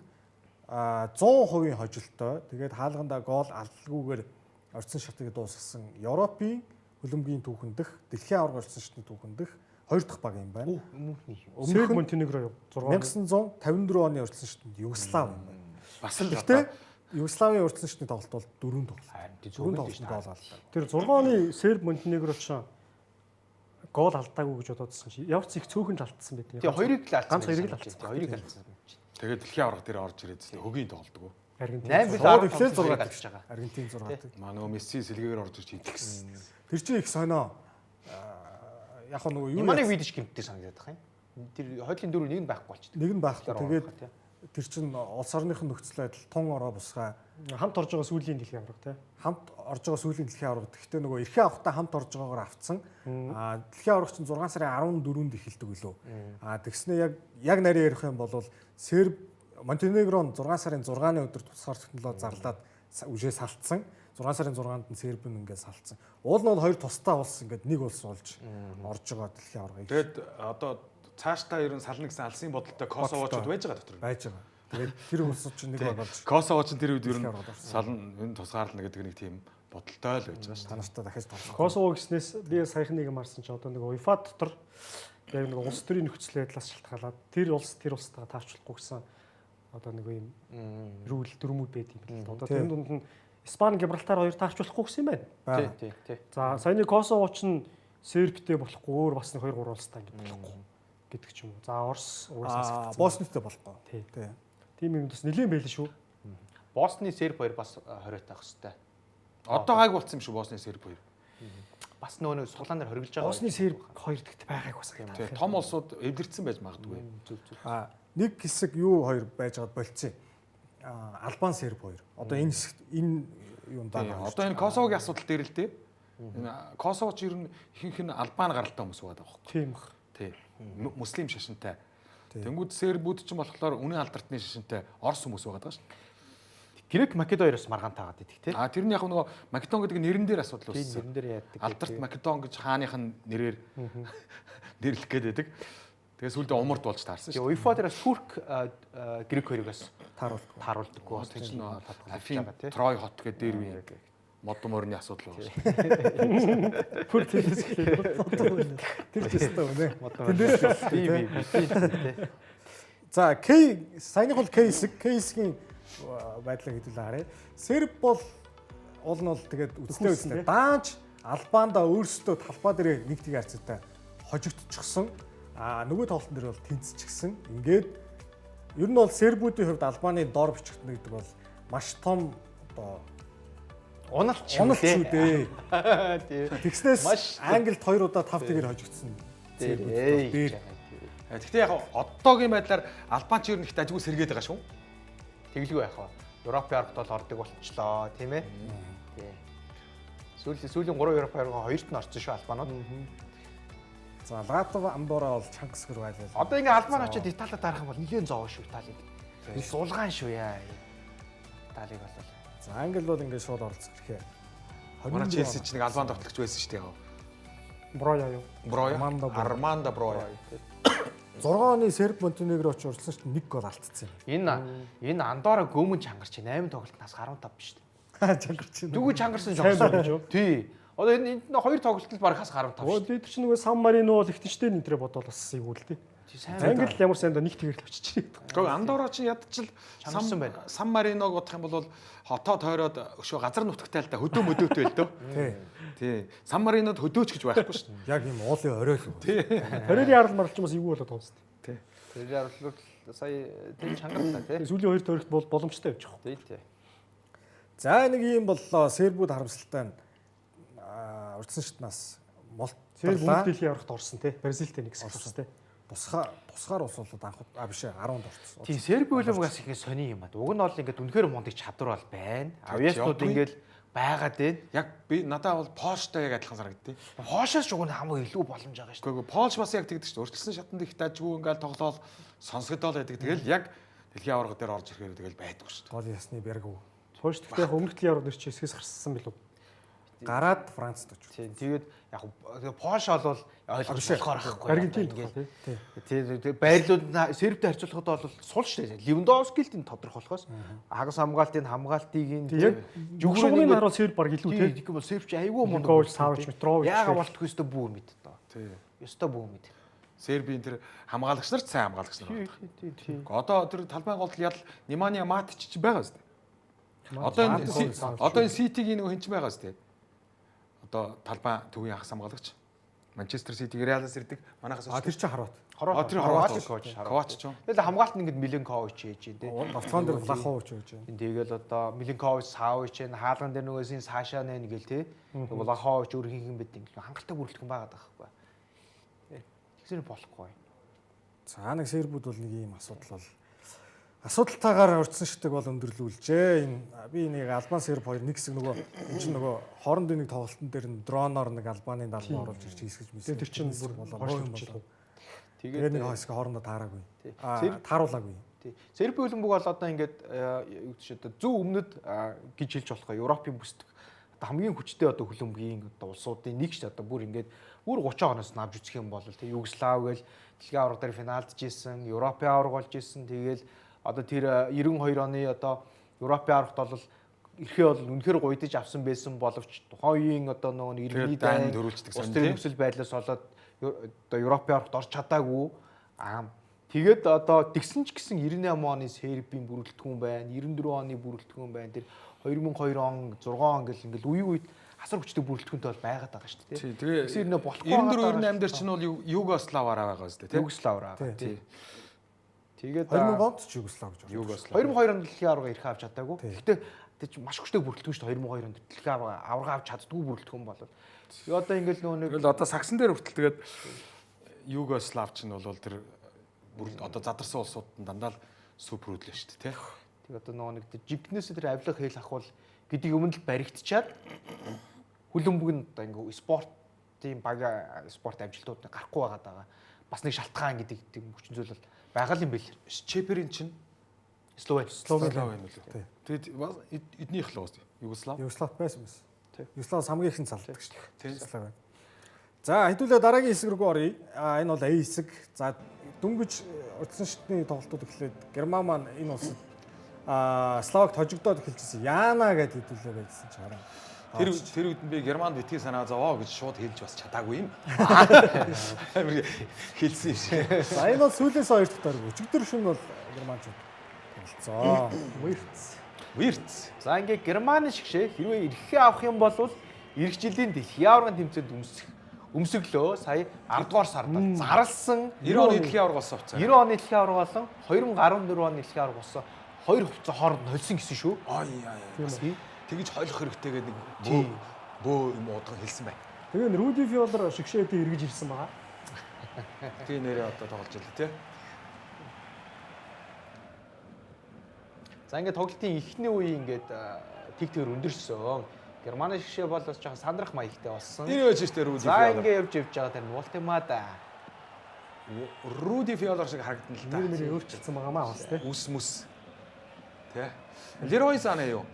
100% хожилттой. Тэгээд хаалгандаа гол алалгүйгээр урьдчилан шатыг дуусгасан Европын хөлбөмбөгийн түүхэн дэх, дэлхийн аварга урьдчилан шатны түүхэн дэх хоёр дахь баг юм байна. Серб Монтенегро 6 1954 оны урьдчилан шатнд Югослав юм байна. Бас л Гэхдээ Югославийн урьдчилан шатны тоглолт бол 4 тоглолт. Харин тий 4 зөв тоглолтод гол аллаа. Тэр 6 оны Серб Монтенегро ч гол алдаагүй гэж бодоодсэн чи. Явц их цөөхөн л алдсан байт. Тий хоёрыг л алдсан. Ганц хоёрыг л алдсан. Тий хоёрыг л алдсан. Тэгээд дэлхийн аварга дээр орж ирээд хөгийн тоглолдог. Аргентин. 8 бил Шууд 10 эхлээл тоглолт 6 алдж байгаа. Аргентин 6. Маа нөгөө Месси сэлгээгээр орж ирж хийдэг гэсэн. Тэр чинь их сонио. Яг нөгөө юу Неманы Видич гэмттэй санагдаад байгаа юм. Тэр хойдлын дөрөв нэг нь байхгүй болчихдог. нэг нь байхгүй. Тэгээд Тий. тэр чинь улс орныхын нөхцөл байдал тун ороо бусгаа Хамт орж байгаа сүүлийн дэлхийн аварга тий. хамт орж байгаа сүүлийн дэлхийн аварга. Гэхдээ нөгөө эрхийн авахтаа хамт орж байгаагаар автсан. Дэлхийн аварга чинь 6 сарын 14-нд эхэлдэг үлээ. Тэгснээ яг нарийн ярих юм бол Серб Монтенегро нь 6 сарын 6-ны өдөр тусгаар технологи зарлаад үжээ салтсан. 6 сарын 6-нд нь Серб нь ингээд салтсан. Уул нь бол хоёр тусдаа улс ингээд нэг улс болж орж байгаа дэлхийн аваргыг Тэгээд одоо цаашдаа ер нь сална гэсэн алсын бодолтой Косовочууд байж байгаа дотор. байж байгаа. Тэгээд тэр улсууд чинь нэг болж Косово ч тэр үед ер нь Дэлхийн аваргад орсон. сална энэ тусгаарлана гэдэг нэг тийм бодолтой л байж байгаа шүү та нартай дахиж тоглох. Косово гэснээс би саяхан нэг юм харсан чи одоо нэг UEFA дотор яг нэг улс төрийн нөхцөл байдлаас шалтгаалаад тэр улс тэр улстайгаа таарчлахгүй гэсэн одоо нэг юм рүүл дүрмүүд байд юм байна л да. Одоо Тий. тэр дунд нь Испани Гибралтар хоёр таарчлахгүй гэсэн юм байна. Тий, Байгаа. тий, тий. За саяны Косово ч нь Сербтэй болохгүй өөр бас нэг 2 3 улстай ингэ болохгүй гэдэг ч юм уу. За Орос угаасаа сахигдсан. Боснитэй болохгүй. Тий. Тий. Тийм юм бас нэлээд байл шүү. Босны Серб хоёр бас 20 таах хэвээр. Одоо гайг болсон юм шүү Босны Серб хоёр. Бас нөгөө нэг суглаан дээр хоригдж байгаа. Босны Серб хоёр дахьт байгааг бас Тэгээ санагдав. том улсууд эвлэрсэн байж магадгүй. Зүг зүг. Нэг хэсэг юу хоёр байж байгаад болцсон. Албан Серб хоёр. Одоо энэ хэсэгт энэ юунд Тийм, байгаа. Одоо энэ Косовогийн асуудал дээр л дээ. Энэ Косово ч ер нь ихэнх нь Албан гаралтай хүмүүс байгаа байхгүй. Тийм бах. Тий. Муслим шашинтай. Тэнгүүд сербүүд ч болохоор үнэн алдартны шашинтай Орос хүмүүс байгаа даа шүү. Грек Македон хоёроос маргаан таагаад идэх тий. А тэр нь яг нөгөө Македон гэдэг нэрэн дээр асуудал Тийм үүссэн. нэрэн дээр яадаг. Алдарт Македон гэж хааных нь нэрээр нэрлэх гээд байдаг. Тэгээ сүүлдээ умард болж таарсан Тэгээ шүү. UEFA дээр бас Турк Грек хоёрыг бас тааруулдаг. тааруулдаггүй бас Тэр чинь нөгөө тодорхойлж Афин байгаа тий. Трой хот гэдэг дээр үе мод морины асуудал байгаа шүү. Бүр тэрнээс эхлэв. Тэр ч өстой үнэ. Мод морины. Тийм тийм тий. За К саяных бол К хэсэг, К хэсгийн байдлыг хэдүүлээ харъя. Серб бол уул нь бол тэгээд үзлээ үзлээ. Даанч Албанда өөрсдөө талбай дээр нэг тийг харьцаатай хожигдчихсон. Нөгөө тоглолтын дээр бол тэнцчихсэн. Ингээд ер нь бол сербүүдийн хувьд Албаны дор бичигдэнэ гэдэг бол маш том одоо Уналт ч уналт шүү дээ. Тий. Тэгснээс Маш Англид хоёр удаа 5 тэгээр хожигдсон. Дээр Сербүүд ээ бол дээр. гэж байгаа. Гэхдээ яг одоогийн байдлаар Албан ч ер нь их дажгүй сэргээд байгаа шүү. Тэглгүй яах вэ? Европын аргад бол ордог болчихлоо, тийм ээ. Тий. Сүүлийн 3 Европын арга хоёрт нь орсон шүү Албанууд. За Латв Андорра бол чанга хэсгэр байлаа. Одоо ингээ Албан очиод Италид дарах юм бол нэлээд зовоо шүү Италиг. Сулгаан шүү яа. Италиг бол. За Англи бол ингээд шууд оролцох хэрэг. Манай Челси ч нэг Албан тоглогч байсан шүү дээ. Броя юу? Броя. Армандо Броя. Армандо Броя. 6 оны Серб Монтенегро ч оролцсон шүү дээ нэг гол алдсан юм. Энэ Андорра гөмөн чангарч 8 тоглолтнаас 15 биш дээ. Чангарч байна. Дүүг чангарсан Сайн жоохсон. байна юу? Тий. Одоо энэ энд хоёр тоглолтод баг хас 15 Өө шүү. бид нар ч нөгөө Сан Марино бол ихтэнчтэй нэнтрэ бодвол бас эйгүү л дээ. Тий, сайн байна. Англи ямар сайн да нэг тэгэр л очиж ирээд. Гэхдээ Андорра чи ядчил Чангарсан байна. Сан Мариног бодох юм бол хотоо тойроод өшөө газар нутагтай л да хөдөө мөдөөтэй л дөө. Тий. Тий. Сан Маринод хөдөөч гэж байхгүй шүү дээ. Яг юм уулын орой л. Феррери арал маралч бас эйгүү болоод байгаа юм шүү Тий. Тэр арвал сая тэр чангарлаа тий. дээ. Сүүлийн хоёр тойрогт бол боломжтой явж байгаа. Тий, тий. За нэг юм боллоо. Сербүүд харамсалтай нь урдсан шатнаас Серб молтлаа. өмнөх дэлхийн аврагт орсон тий. Бразилтэй нэг хэсэг орсон тий. Тусгаар улсууд анх биш 10-нд орсон. Тийм, Серби хөлбөмбөгөөс их сони юм аа. Уг нь бол ингээд үнэхээр мундаг чадвар бол байна. Авьяаснууд ингээд байгаад байна. Яг би надад бол Польштай яг адилхан санагддээ. Польшоос ч уг нь хамаагүй илүү боломж байгаа шүү дээ. Үгүй Польш бас яг тэгдэг шүү дээ. Өөрчлөсөн шатанд их дажгүй ингээл тоглоол сонсгодоол байдаг. Тэгэл яг дэлхийн аварга дээр орж ирэхээр тэгэл байдгүй шүү дээ. Гол ясны бэргүү. Польш гэхдээ яг өмнөх дэлхийн аварга дээр чи хэсгээс гарсан билүү? Гараад Францд очив. Тийм, тэгээд яг Польш бол ойлгож болохоор ахгүй. Аргентин тий. Тийм, байрлууд Сербтэй харьцуулахад бол сул шүү дээ. Левандовски л тийм тодорхойлохоос хагас хамгаалтын хамгаалтыг нь Яг жүгшүүний харуул Серб баг илүү тий. тий. Тийм бол Серб чи айгүй мундаг. Лукович, Савич, Митрович. Яага болтгүй өстө бүү мэд одоо. Тий. Ёстой бүү мэд. Сербийн тэр хамгаалагч нар ч сайн хамгаалагч нар байна. Тий, тий. Одоо тэр талбайн гол ял Немания Матич ч байгаа үстэй. Одоо энэ одоо энэ Ситигийн нөгөө хэн ч байгаа үстэй. Одоо талбай төвийн хагас хамгаалагч Манчестер Ситиг Реалаас ирдэг. Манайхаас А тэр чинь Хорват. Хорват. Тэр Хорват коуч. Ковач ч юм. Тэгэл хамгаалт нь ингээд Миленкович хийж дээ. Давталгаан дээр Влахович байж байна. Тэгэл одоо Миленкович, Савич, энэ хаалган дээр нөгөөсийн Саша нэ гэл те. Влахович өөр хин хин бид ингээд хангалттай бүрэлдэхүүн байгаад байгаа байхгүй. Тэгсэр болохгүй. За нэг сербүүд бол нэг ийм асуудал бол асуудалтайгаар урьдсан шүтэг бол өндөрлүүлжээ. Энэ би нэг Албан серб хоёр нэг хэсэг нөгөө энэ чинь нөгөө хоорондын нэг тоглолтын дээр нь дроноор нэг Албаны далбаа оруулж ирж хийсгэж мисгэж. Тэр чинь бүр болоо. Тэгээд нэг хэсэг хоорондоо таараагүй. Аа тааруулаагүй. Тий. Серб хөлбөмбөг бол одоо ингээд юу гэдэг чинь одоо зүү өмнөд гэж хэлж болох Европын бүсдэх одоо хамгийн хүчтэй одоо хөлбөмбөгийн одоо улсуудын нэг ч одоо бүр ингээд бүр 30 оноос навж үзэх юм бол тий Югослав гээл дэлхийн аварга дээр финалдж исэн, Европын аварга болж исэн. Тэгээл одоо тэр 92 оны одоо Европын аваргт бол эрхээ бол үнэхээр гуйдаж авсан байсан боловч тухайн үеийн одоо нөгөө иргэний дайн төрүүлждэг сон тий нөхцөл байдлаас болоод одоо Европын аваргт орж чадаагүй. Аа тэгээд одоо тэгсэн ч гэсэн 98 оны Сербийн бүрэлдэхүүн байна, 94 оны бүрэлдэхүүн байна. Тэр 2002 он, 6 он гэл ингээл үе үед асар хүчтэй бүрэлдэхүүнтэй бол байгаад байгаа шүү дээ. Тий, тэгээ Тэгсэн нэ болохгүй 94 98 дээр чинь бол Югославаараа байгаа үстэй тий. Югославаараа. Тий. Тэгээд 2000 онд ч Югослав гэж байна. Югослав. 2002 онд дэлхийн аварга эрхээ авч чадаагүй. Гэхдээ тэр чинь маш хүчтэй бүрэлдэхүүн шүү дээ. 2002 онд дэлхийн аварга авч чаддгүй бүрэлдэхүүн болол. Тэгээ одоо ингээл нөгөө нэг Тэгэл одоо сагсан дээр хүртэл тэгээд Югослав чинь бол тэр одоо задарсан улсууд нь дандаа л супер үдлээ шүү дээ тий. Тэг одоо нөгөө нэг жигнэс тэр авилга хэл ахвал гэдэг юмд л баригдчиад хөлбөмбөг нь одоо ингээ спортын баг спорт амжилтууд гарахгүй байгаа даа. Бас нэг шалтгаан гэдэг тийм хүчин зүйл бол байгаа л юм бэл. Чеперин чинь Словен. Словен үлээ. Тэгээд бас эднийх л уус. Югослав. Югослав байсан байсан. Югослав хамгийн ихэн залдаг шүү дээ. Югослав. За хэдүүлээ дараагийн хэсэг рүү оръё. А энэ бол А хэсэг. За дөнгөж урьдчилан шатны тоглолтууд эхлээд Герман маань энэ улсад Словакт хожигдоод эхэлжсэн. Яана гэд хэдүүлээ байжсэн чи хараа. Тэр үед нь би Германд битгий санаа зовоо гэж шууд хэлж бас чадаагүй юм. Амар хэлсэн юм шиг. За энэ бол сүүлийн хоёр дахь тойрог. Өчигдөр шөнө бол германчууд тоглолцоо. Вирц. Вирц. За ингээ Германы шигшээ хэрвээ эрхээ авах юм бол эх жилийн дэлхийн аваргын тэмцээнд өмсөх өмсөглөө сая 10 дугаар сард зарлсан 90 оны дэлхийн аварга болсон хувцас. 90 оны дэлхийн аварга болон 2014 оны дэлхийн аварга болсон хоёр хувцас хооронд нь холсон гэсэн шүү. Ай ай. Тийм. Тэгэж хойлох хэрэгтэй гэдэг нэг бөө юм удаа хэлсэн байна. Тэгээ н Руди Фиолер шигшээдээ эргэж ирсэн байгаа. Тэгээ нэрээ одоо тоглож байлаа тий. За ингээд тоглолтын эхний үе ингээд тэг тэгэр өндөрсөн. Германы шигшээ бол бас жоохон сандрах маягтай болсон. Энэ байж штэ Руди За Фиолер. ингээд явж явж байгаа тэр Волтемада. Руди Фиолер шиг харагдана л та. Нэр мөрөө өөрчилсөн байгаамаа бас тий. Үс мүс. Тэ. Лерой Сане юу?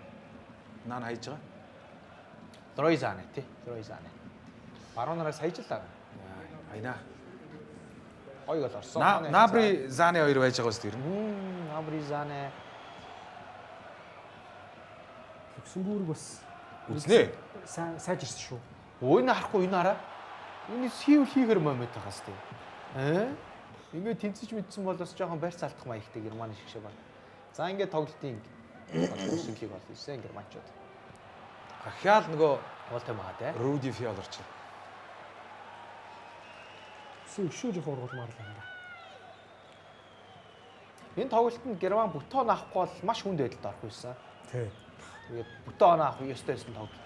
Наан хайж байгаа. Лерой Зане тий. Лерой Зане. Баруун нараас хайж л байгаа. Хайна. Гоё гол орсон. Набри Зане хоёр байж байгаа үст ер нь. Набри Зане. Люксембург бас Үзнэ. сайн сайжирсан шүү. Өө энэ харахгүй энэ хараа. Энэ хийвэл хийгэр момент байгаас тий. Аа? Ингээд тэнцэж мэдсэн бол бас жоохон барьц алдах маягтай Германы шигшээ баг. За ингээд тоглолтын өсөглийг бол 9 германчууд. Ахаал нөгөө Волтемада тий. Руди Фиолер чинь. Өсөн өшөө жоох ургуулмаар л юм да. Энэ тоглолтод Герман бүтэн авахгүй бол маш хүнд байдалд орох байсан. Тий. Тэгээд бүтэн оноо авах ёстой байсан тоглолт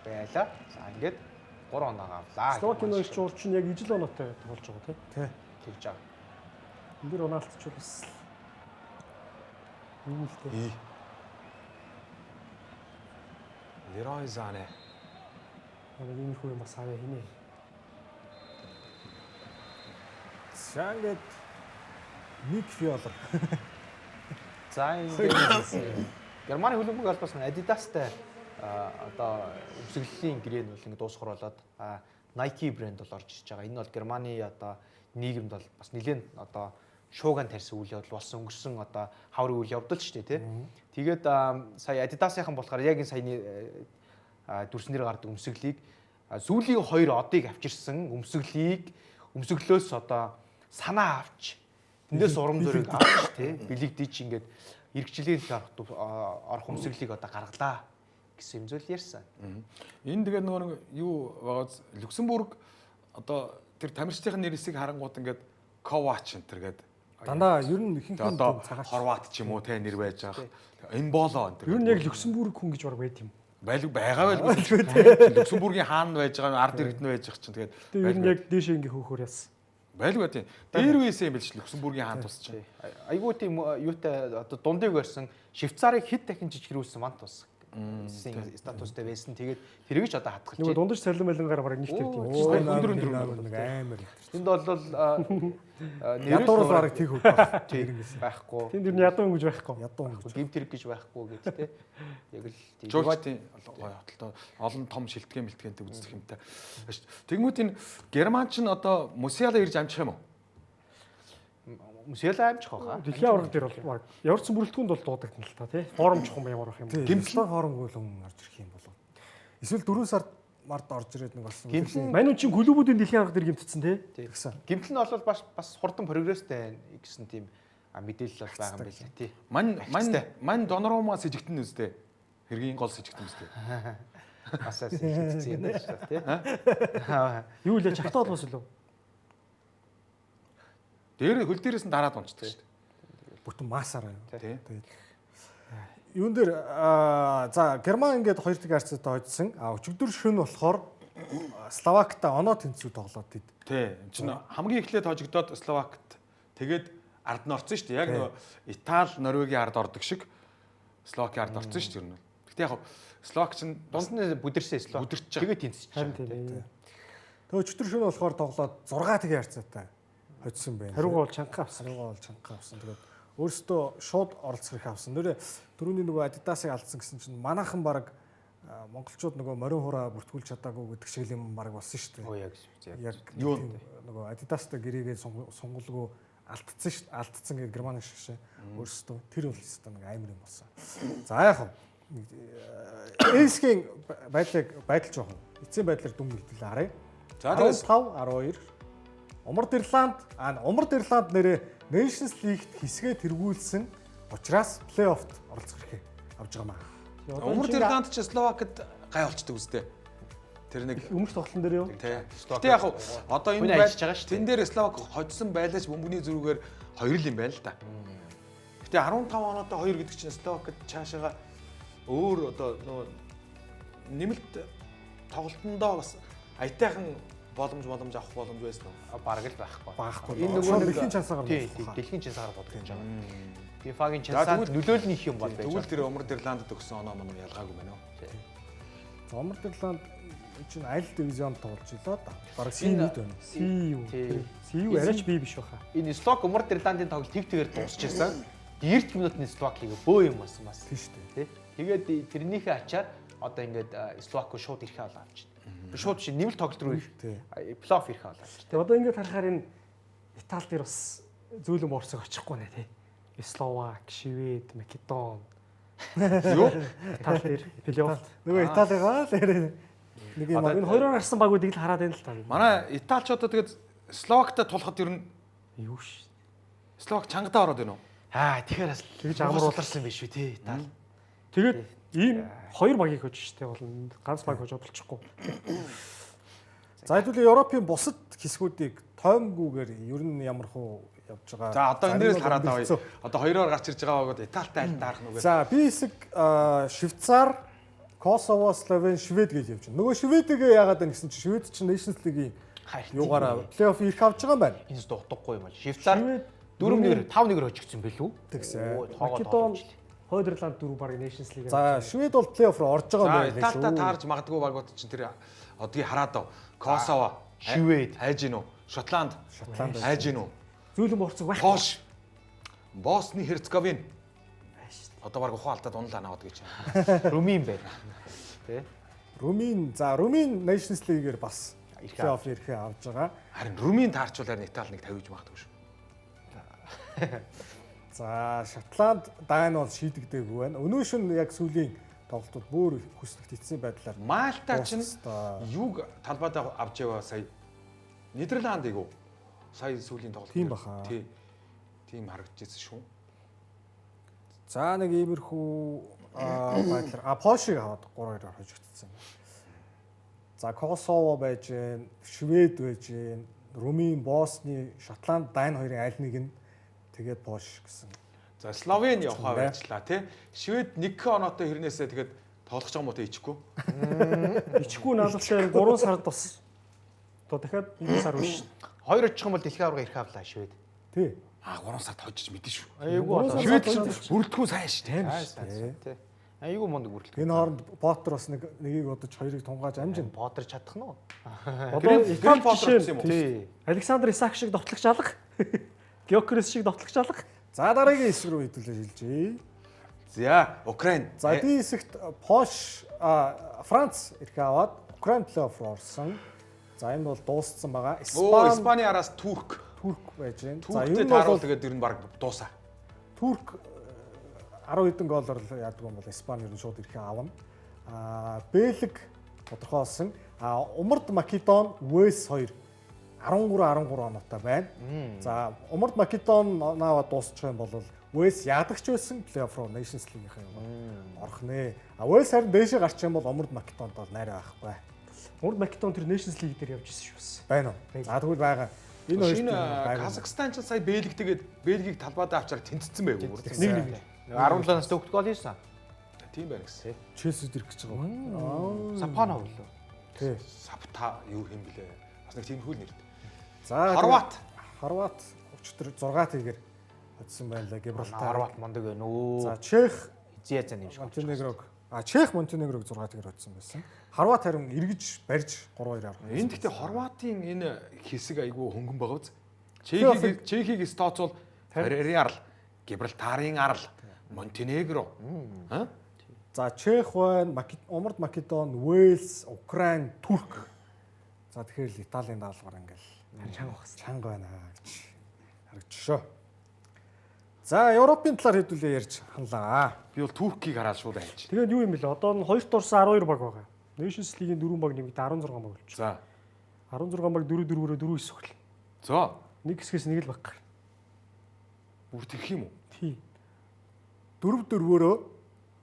байлаа. За ингээд 3 оноогоо авлаа. Словакийн хоёр ч урд чинь яг ижил оноотой тоглож байгаа тий. Тий. Тэгж байгаа. Энэ дэр Роналд ч бас юм л дээ. Лерой Зане. Нэг иймэрхүү юм бас аваа хинэ. За ингээд Ник Фиолер. За ингээд Германы хөлбөмбөг холбоос нь Adidas-тай одоо өмсгөлийн гэрээ нь бол ингээд дуусгар болоод Nike брэнд бол орж ирж байгаа. Энэ бол Германы одоо нийгэмд бол бас нэлээд одоо шууган тарьсан үйл явдал болсон өнгөрсөн одоо хаврын үйл явдал шүү дээ, тий. Тэгээд сая Adidas-ийнхан болохоор яг энэ саяны дүрснээр гардаг өмсгөлийг сүүлийн хоёр одыг авчирсан өмсгөлийг өмсгөлөөс одоо санаа авч тэндээс урам зориг авч тий бэлэгдэж ингээд эргэжлийн төлөөр орох өмсгөлийг одоо гаргалаа гэсэн юм зүйл ярьсан. Энэ тэгээд нөгөө нэг юу байгааз Люксембург одоо тэр тамирчдын нэрсийг харангуут ингээд Ковач энэ төр гээд дандаа ер нь ихэнх нь одоо цагаач Хорват ч юм уу те нэр байж байгаа. Эмболо энэ төр. Ер нь яг Люксембург хүн гэж баг байт юм. Байлгүй байгаа байлгүй. Люксембургийн хаан байж байгаа, ард иргэд нь байж байгаа чинь тэгээд Тэгээ ер нь яг дээшээ ингээ хөөхөр яасан. Байлгүй тийм. Дээр үеэсээ юм бил ч Люксембургийн хаан тус чинь. Айгуу тийм юутай одоо дундыг барьсан Швейцарыг хэд дахин жижигрүүлсэн мант тус статустай байсан. Тэгээд тэрийг ч одоо хатгалж Нөгөө дундаж цалин малингаар бараг нэг тавьд юм. Өндөр өндөр өндөр нэг амар. Тэнд бол Ядуурл бараг тэг хөв баг. байхгүй. Тэнд ер нь ядуу өнгөж байхгүй. Ядуу өнгөж. Гимт хэрэг гэж байхгүй гэдэг те. Яг л тийм. Жуулчдын гоё хотолтой олон том шилтгэ мэлтгэнтэй үздэг юмтай. Тэгмүүд энэ Герман ч н одоо Мусиала ирж амжих юм уу? Мусиала амжих байхаа. Дэлхийн аварга дээр бол баг ямар ч бүрэлдэхүүнд бол дуудагдана л та тий. Форум чухам ямар байх юм бэ? Гимтэл форумгүй л хүн орж ирэх юм болов. Эсвэл 4 сард март орж ирээд нэг болсон. Гимтэл Мань үн чинь клубүүдийн дэлхийн аварга дээр гимтсэн тий. Тэгсэн. Гимтэл нь бол бас бас хурдан прогресстэй гэсэн тийм мэдээлэл бол байгаа юм байна тий. Мань мань мань Донорума сэжигтэн үстэй. Хэргийн гол сэжигтэн үстэй. Бас сэжигтсэн юм байна шүү дээ тий. Юу лээ чагтаа холбоос үлээ. Дээр хөл дээрээс нь дараад унцдаг шүү дээ. Бүтэн масаараа юу. Тий. Тэгээд юун дээр за Герман ингээд 2 дахь харьцаатай хожсон. А өчигдөр шөнө болохоор Словактай оноо тэнцүү тоглоод тэд. Тий. Энд чинь хамгийн эхлээд хожигдоод Словакт тэгээд ард нь орсон шүү дээ. Яг нөгөө Итали, Норвегийн ард ордог шиг Словакийн ард орсон шүү дээ ер нь. Гэтэ яг Словак чинь Дунд нь бүдэрсэн Словак. Бүдэрч байгаа. Тэгээд тэнцэж Харин байгаа. тийм. Тэгээ өчигдөр шөнө болохоор тоглоод 6 тэгийн харьцаатай хожсон байна. Хариугаа бол чанга авсан. Хариугаа бол чанга авсан. Тэгээд өөрсдөө шууд оролцох эрх авсан. Нөрөө түрүүний нөгөө Adidas-ыг алдсан гэсэн чинь манайхан баг монголчууд нөгөө морин хураа бүртгүүлж чадаагүй гэдэг шиг юм баг болсон шүү дээ. Оо яг Яг Юу? нөгөө Adidas-тай гэрээгээ сонгуулгүй алдсан шүү алдсан гэдэг Германы шиг шээ. Өөрсдөө тэр бол өстой нэг амар юм болсон. За яг хав Эсгийн байдлыг байдал жоохон эцсийн байдлаар дүн бэлтгэл харъя. За тэгээс 15 12 Умард Ирланд Умард Ирланд нэрээ Nations League-т хэсгээ тэргүүлсэн учраас плей-оффт оролцох эрхээ авч байгаа маа. Умард Ирланд ч Словакт гай болчдөг үстэй. Тэр нэг Өмнөх тоглолтын дээр юу? тий. Гэтэ яг одоо энэ Хүн ажиллаж байгаа шүү дээ. Тэн дээр Словак хоцсон байлаач бөмбөний зүргээр хоёр л юм байна л да. Гэтэ 15 оноотой 2 гэдэг чинь Словакт цаашаага өөр одоо нөгөө нэмэлт тоглолтондоо бас аятайхан боломж авах боломж байсан уу? Бараг л байхгүй. Байхгүй. Энэ нөгөө нэг дэлхийн чансаагаар тий, бодох. дэлхийн чансаагаар бодох гэж байгаа. FIFA-гийн За, чансаад тэгвэл- нөлөөлнөх юм бол байж Тэгвэл тэр Умард Ирландд өгсөн оноо мөн ялгаагүй байна уу? За Умард Ирланд чинь аль дивизионд тоглож илаа да. Бараг C1-д байна. CU. Тий. CU арайч би биш баха. Энэ Словак Умард Ирландын тоглолт тэг тэгээр дуусчихсан. 90 минутын Словак хийгээ бөө юм болсон бас. Тийм шүү дээ. Тий. Тэгээд тэрнийхээ ачаар одоо ингээд Словак шууд ирэхээ бол авчихна. Шууд биш нэмэлт тоглолт руу ирэх. Тий. Плей-офф ирэхээ бол авчихна. Тэгээ одоо ингээд харахаар энэ Итали дээр бас зөөлөн борцог очихгүй нэ тий. Словак, Швед, Македон. Юу? Итали дээр плей-офф. Нөгөө Италигаа л яриа. Нэг юм Энэ хоёроор гарсан багуудыг л хараад байна л та. Манай Италич одоо тэгээд Словактай тулахад ер нь Юу ш. Словак чангадаа ороод байна уу? Аа тэгэхээр бас Тэгж амар уларсан биш үү тий Итали. Тэгээд ийм хоёр багийг хожиж штэ болно. Ганц баг хожоод болчихгүй. За хэдүүлээ Европын бусад хэсгүүдийг тоймгүйгээр ер нь ямар хуу явж байгаа. За одоо энэ дээрээс Зарим хараад авъя. бэлдсэн. Одоо хоёроор гарч ирж байгаа багууд Италитай аль таарах нүгэ. За би хэсэг Швейцар, Косово, Словен, Швед гэж явж байна. Нөгөө Шведигээ яагаад байна гэсэн чинь Швед чинь Nations League-ийн Юугаараа плей-офф ирэх авч байгаа юм байна. Энэ дутахгүй юм бол. Швейцар 4-1 5-1-ээр хожигдсон билүү? Тэгсэн. Македон, Хойд Ирланд дөрөв баг Nations League. За Швед бол плей-офф руу орж байгаа юм байна Италитай шүү. таарж магадгүй багууд чинь тэр одгийг хараад ав. Косово, Швед. хайж гин үү? Шотланд, Шотланд хайж гин үү? Зөөлөн борцог байх. Польш, Босни Херцеговин. Одоо баг ухаан алдаад унлаа наваад гэж. Румын байна. Тэ? Румын за Румын Nations League-ээр бас Эрхээ плей-офф эрхээ авч байгаа. Харин Румын таарчвал харин Итали нэг тавьж магадгүй шүү. За Шотланд Дайн бол шийдэгдээгүй байна. Өнөө шөнө яг сүүлийн тоглолтууд бүр хүснэгт эцсийн байдлаар Мальта чинь дуусна. юуг талбайдаа авч яваа сая Нидерландыг үү? Сая сүүлийн тоглолт. Тийм баха. Тий. Тийм харагдчихсэн шүү. За нэг иймэрхүү байдлаар Польшийг аваад 3-2-оор хожигдсон. За Косово байж гэн, Швед байж гэн, Румын, Босни, Шотланд, Дайн хоёрын аль нэг нь тэгээд Польш гэсэн. За Словени явахаа Чүмбэ. байжлаа тий. Швед 1 оноотой хэрнээсээ тэгээд тоглох юм уу те ичихгүй. Ичихгүй наалдалтай 3 сард бас одоо дахиад 1 сар биш. Хоёр очих юм бол дэлхийн аварга ирэх авлаа Швед. Тий. А 3 сард хожиж мэдэн шүү. Айгүй болоо. Швед чинь бүрэлдэхүүн сайн шүү тий. Сайн тий. Айгүй мундаг бүрэлдэхүүн. Энэ хооронд Поттер бас нэг нэгийг бодож хоёрыг тунгааж амжина. Поттер чадах нь уу? Одоо Грим Итали Поттер жишээ гэсэн юм уу? Тий. Александр Исак шиг довтлогч алга. Гёкерес шиг довтлогч алга. За дараагийн хэсэг рүү хэдүүлээ шилжээ. За Украин. За би хэсэгт Польш, Франц эрхээ аваад Украин плей-офф руу орсон. За энэ бол дууссан байгаа. Оо Испани, Испани араас Турк. Турк байж байна. За Турктэй ер нь бол тааруул тэгээд ер нь баг дуусаа. Турк 10 хэдэн гоолоор л яадаг юм бол Испани ер нь шууд эрхээ авна. Бэлэг тодорхой болсон. Умард Македон, Уэльс 2 13 13 оноотой байна. За Умард Македон наава дуусчих юм бол Уэльс ядагч байсан плей-офф руу Nations League-ийн юм орох нэ. Уэльс харин дээшээ гарчих юм бол Умард Македонд бол найраа байхгүй. Урд Македон тэр Nations League дээр явж ирсэн шүү бас. Байна уу? За тэгвэл байгаа. Энэ хоёр Шинэ байгаа. Казахстан ч сая Бэлэг тэгээд Бэлгийг талбайдаа авчаар тэнцсэн байв. Нэг Нэг. 17 настай хүүхэд гол хийсэн. Тийм байна гэсэн. Челсид ирэх гэж байгаа юм. Сапанов лөө. Тий. Сапта юу юм блэ? Бас нэг тиймэрхүү л нэрд. За Хорват. Хорват өчтөр 6 тэгээр хоцсон байна лаа Гибралтар. Хорват мундаг байна өө. За Чех Эзэн язаа нэмшиг. Монтенегрог. Чех Монтенегрог 6 тэгээр хоцсон байсан. Хорват харин эргэж барьж 3-2 авах. Энэ гэхдээ Хорватын энэ хэсэг айгүй хөнгөн байгаа биз? Чехийг Чехийг стоцвол Феррерийн арал, Гибралтарын арал, Монтенегро. Аа? За Чех байна, Умард Македон, Уэльс, Украин, Турк. За тэгэхээр л Италийн даалгавар ингээл Чанга багс. чанга байна гэж харагдчихшөө. За Европын талаар хэдүүлээ ярьж ханлаа. Би бол Туркийг хараад шууд айж. Тэгээд юу юм бэлээ? Одоо нь хоёрт орсон 12 баг байгаа. Nations League-ийн 4 баг нэмэгдээ 16 баг болчих. За. 16 баг 4 4-өөрөө 4 9 хөл. За. Нэг хэсгээс нэг л баг гарна. Бүр тэгэх юм уу? Тий. 4 4-өөрөө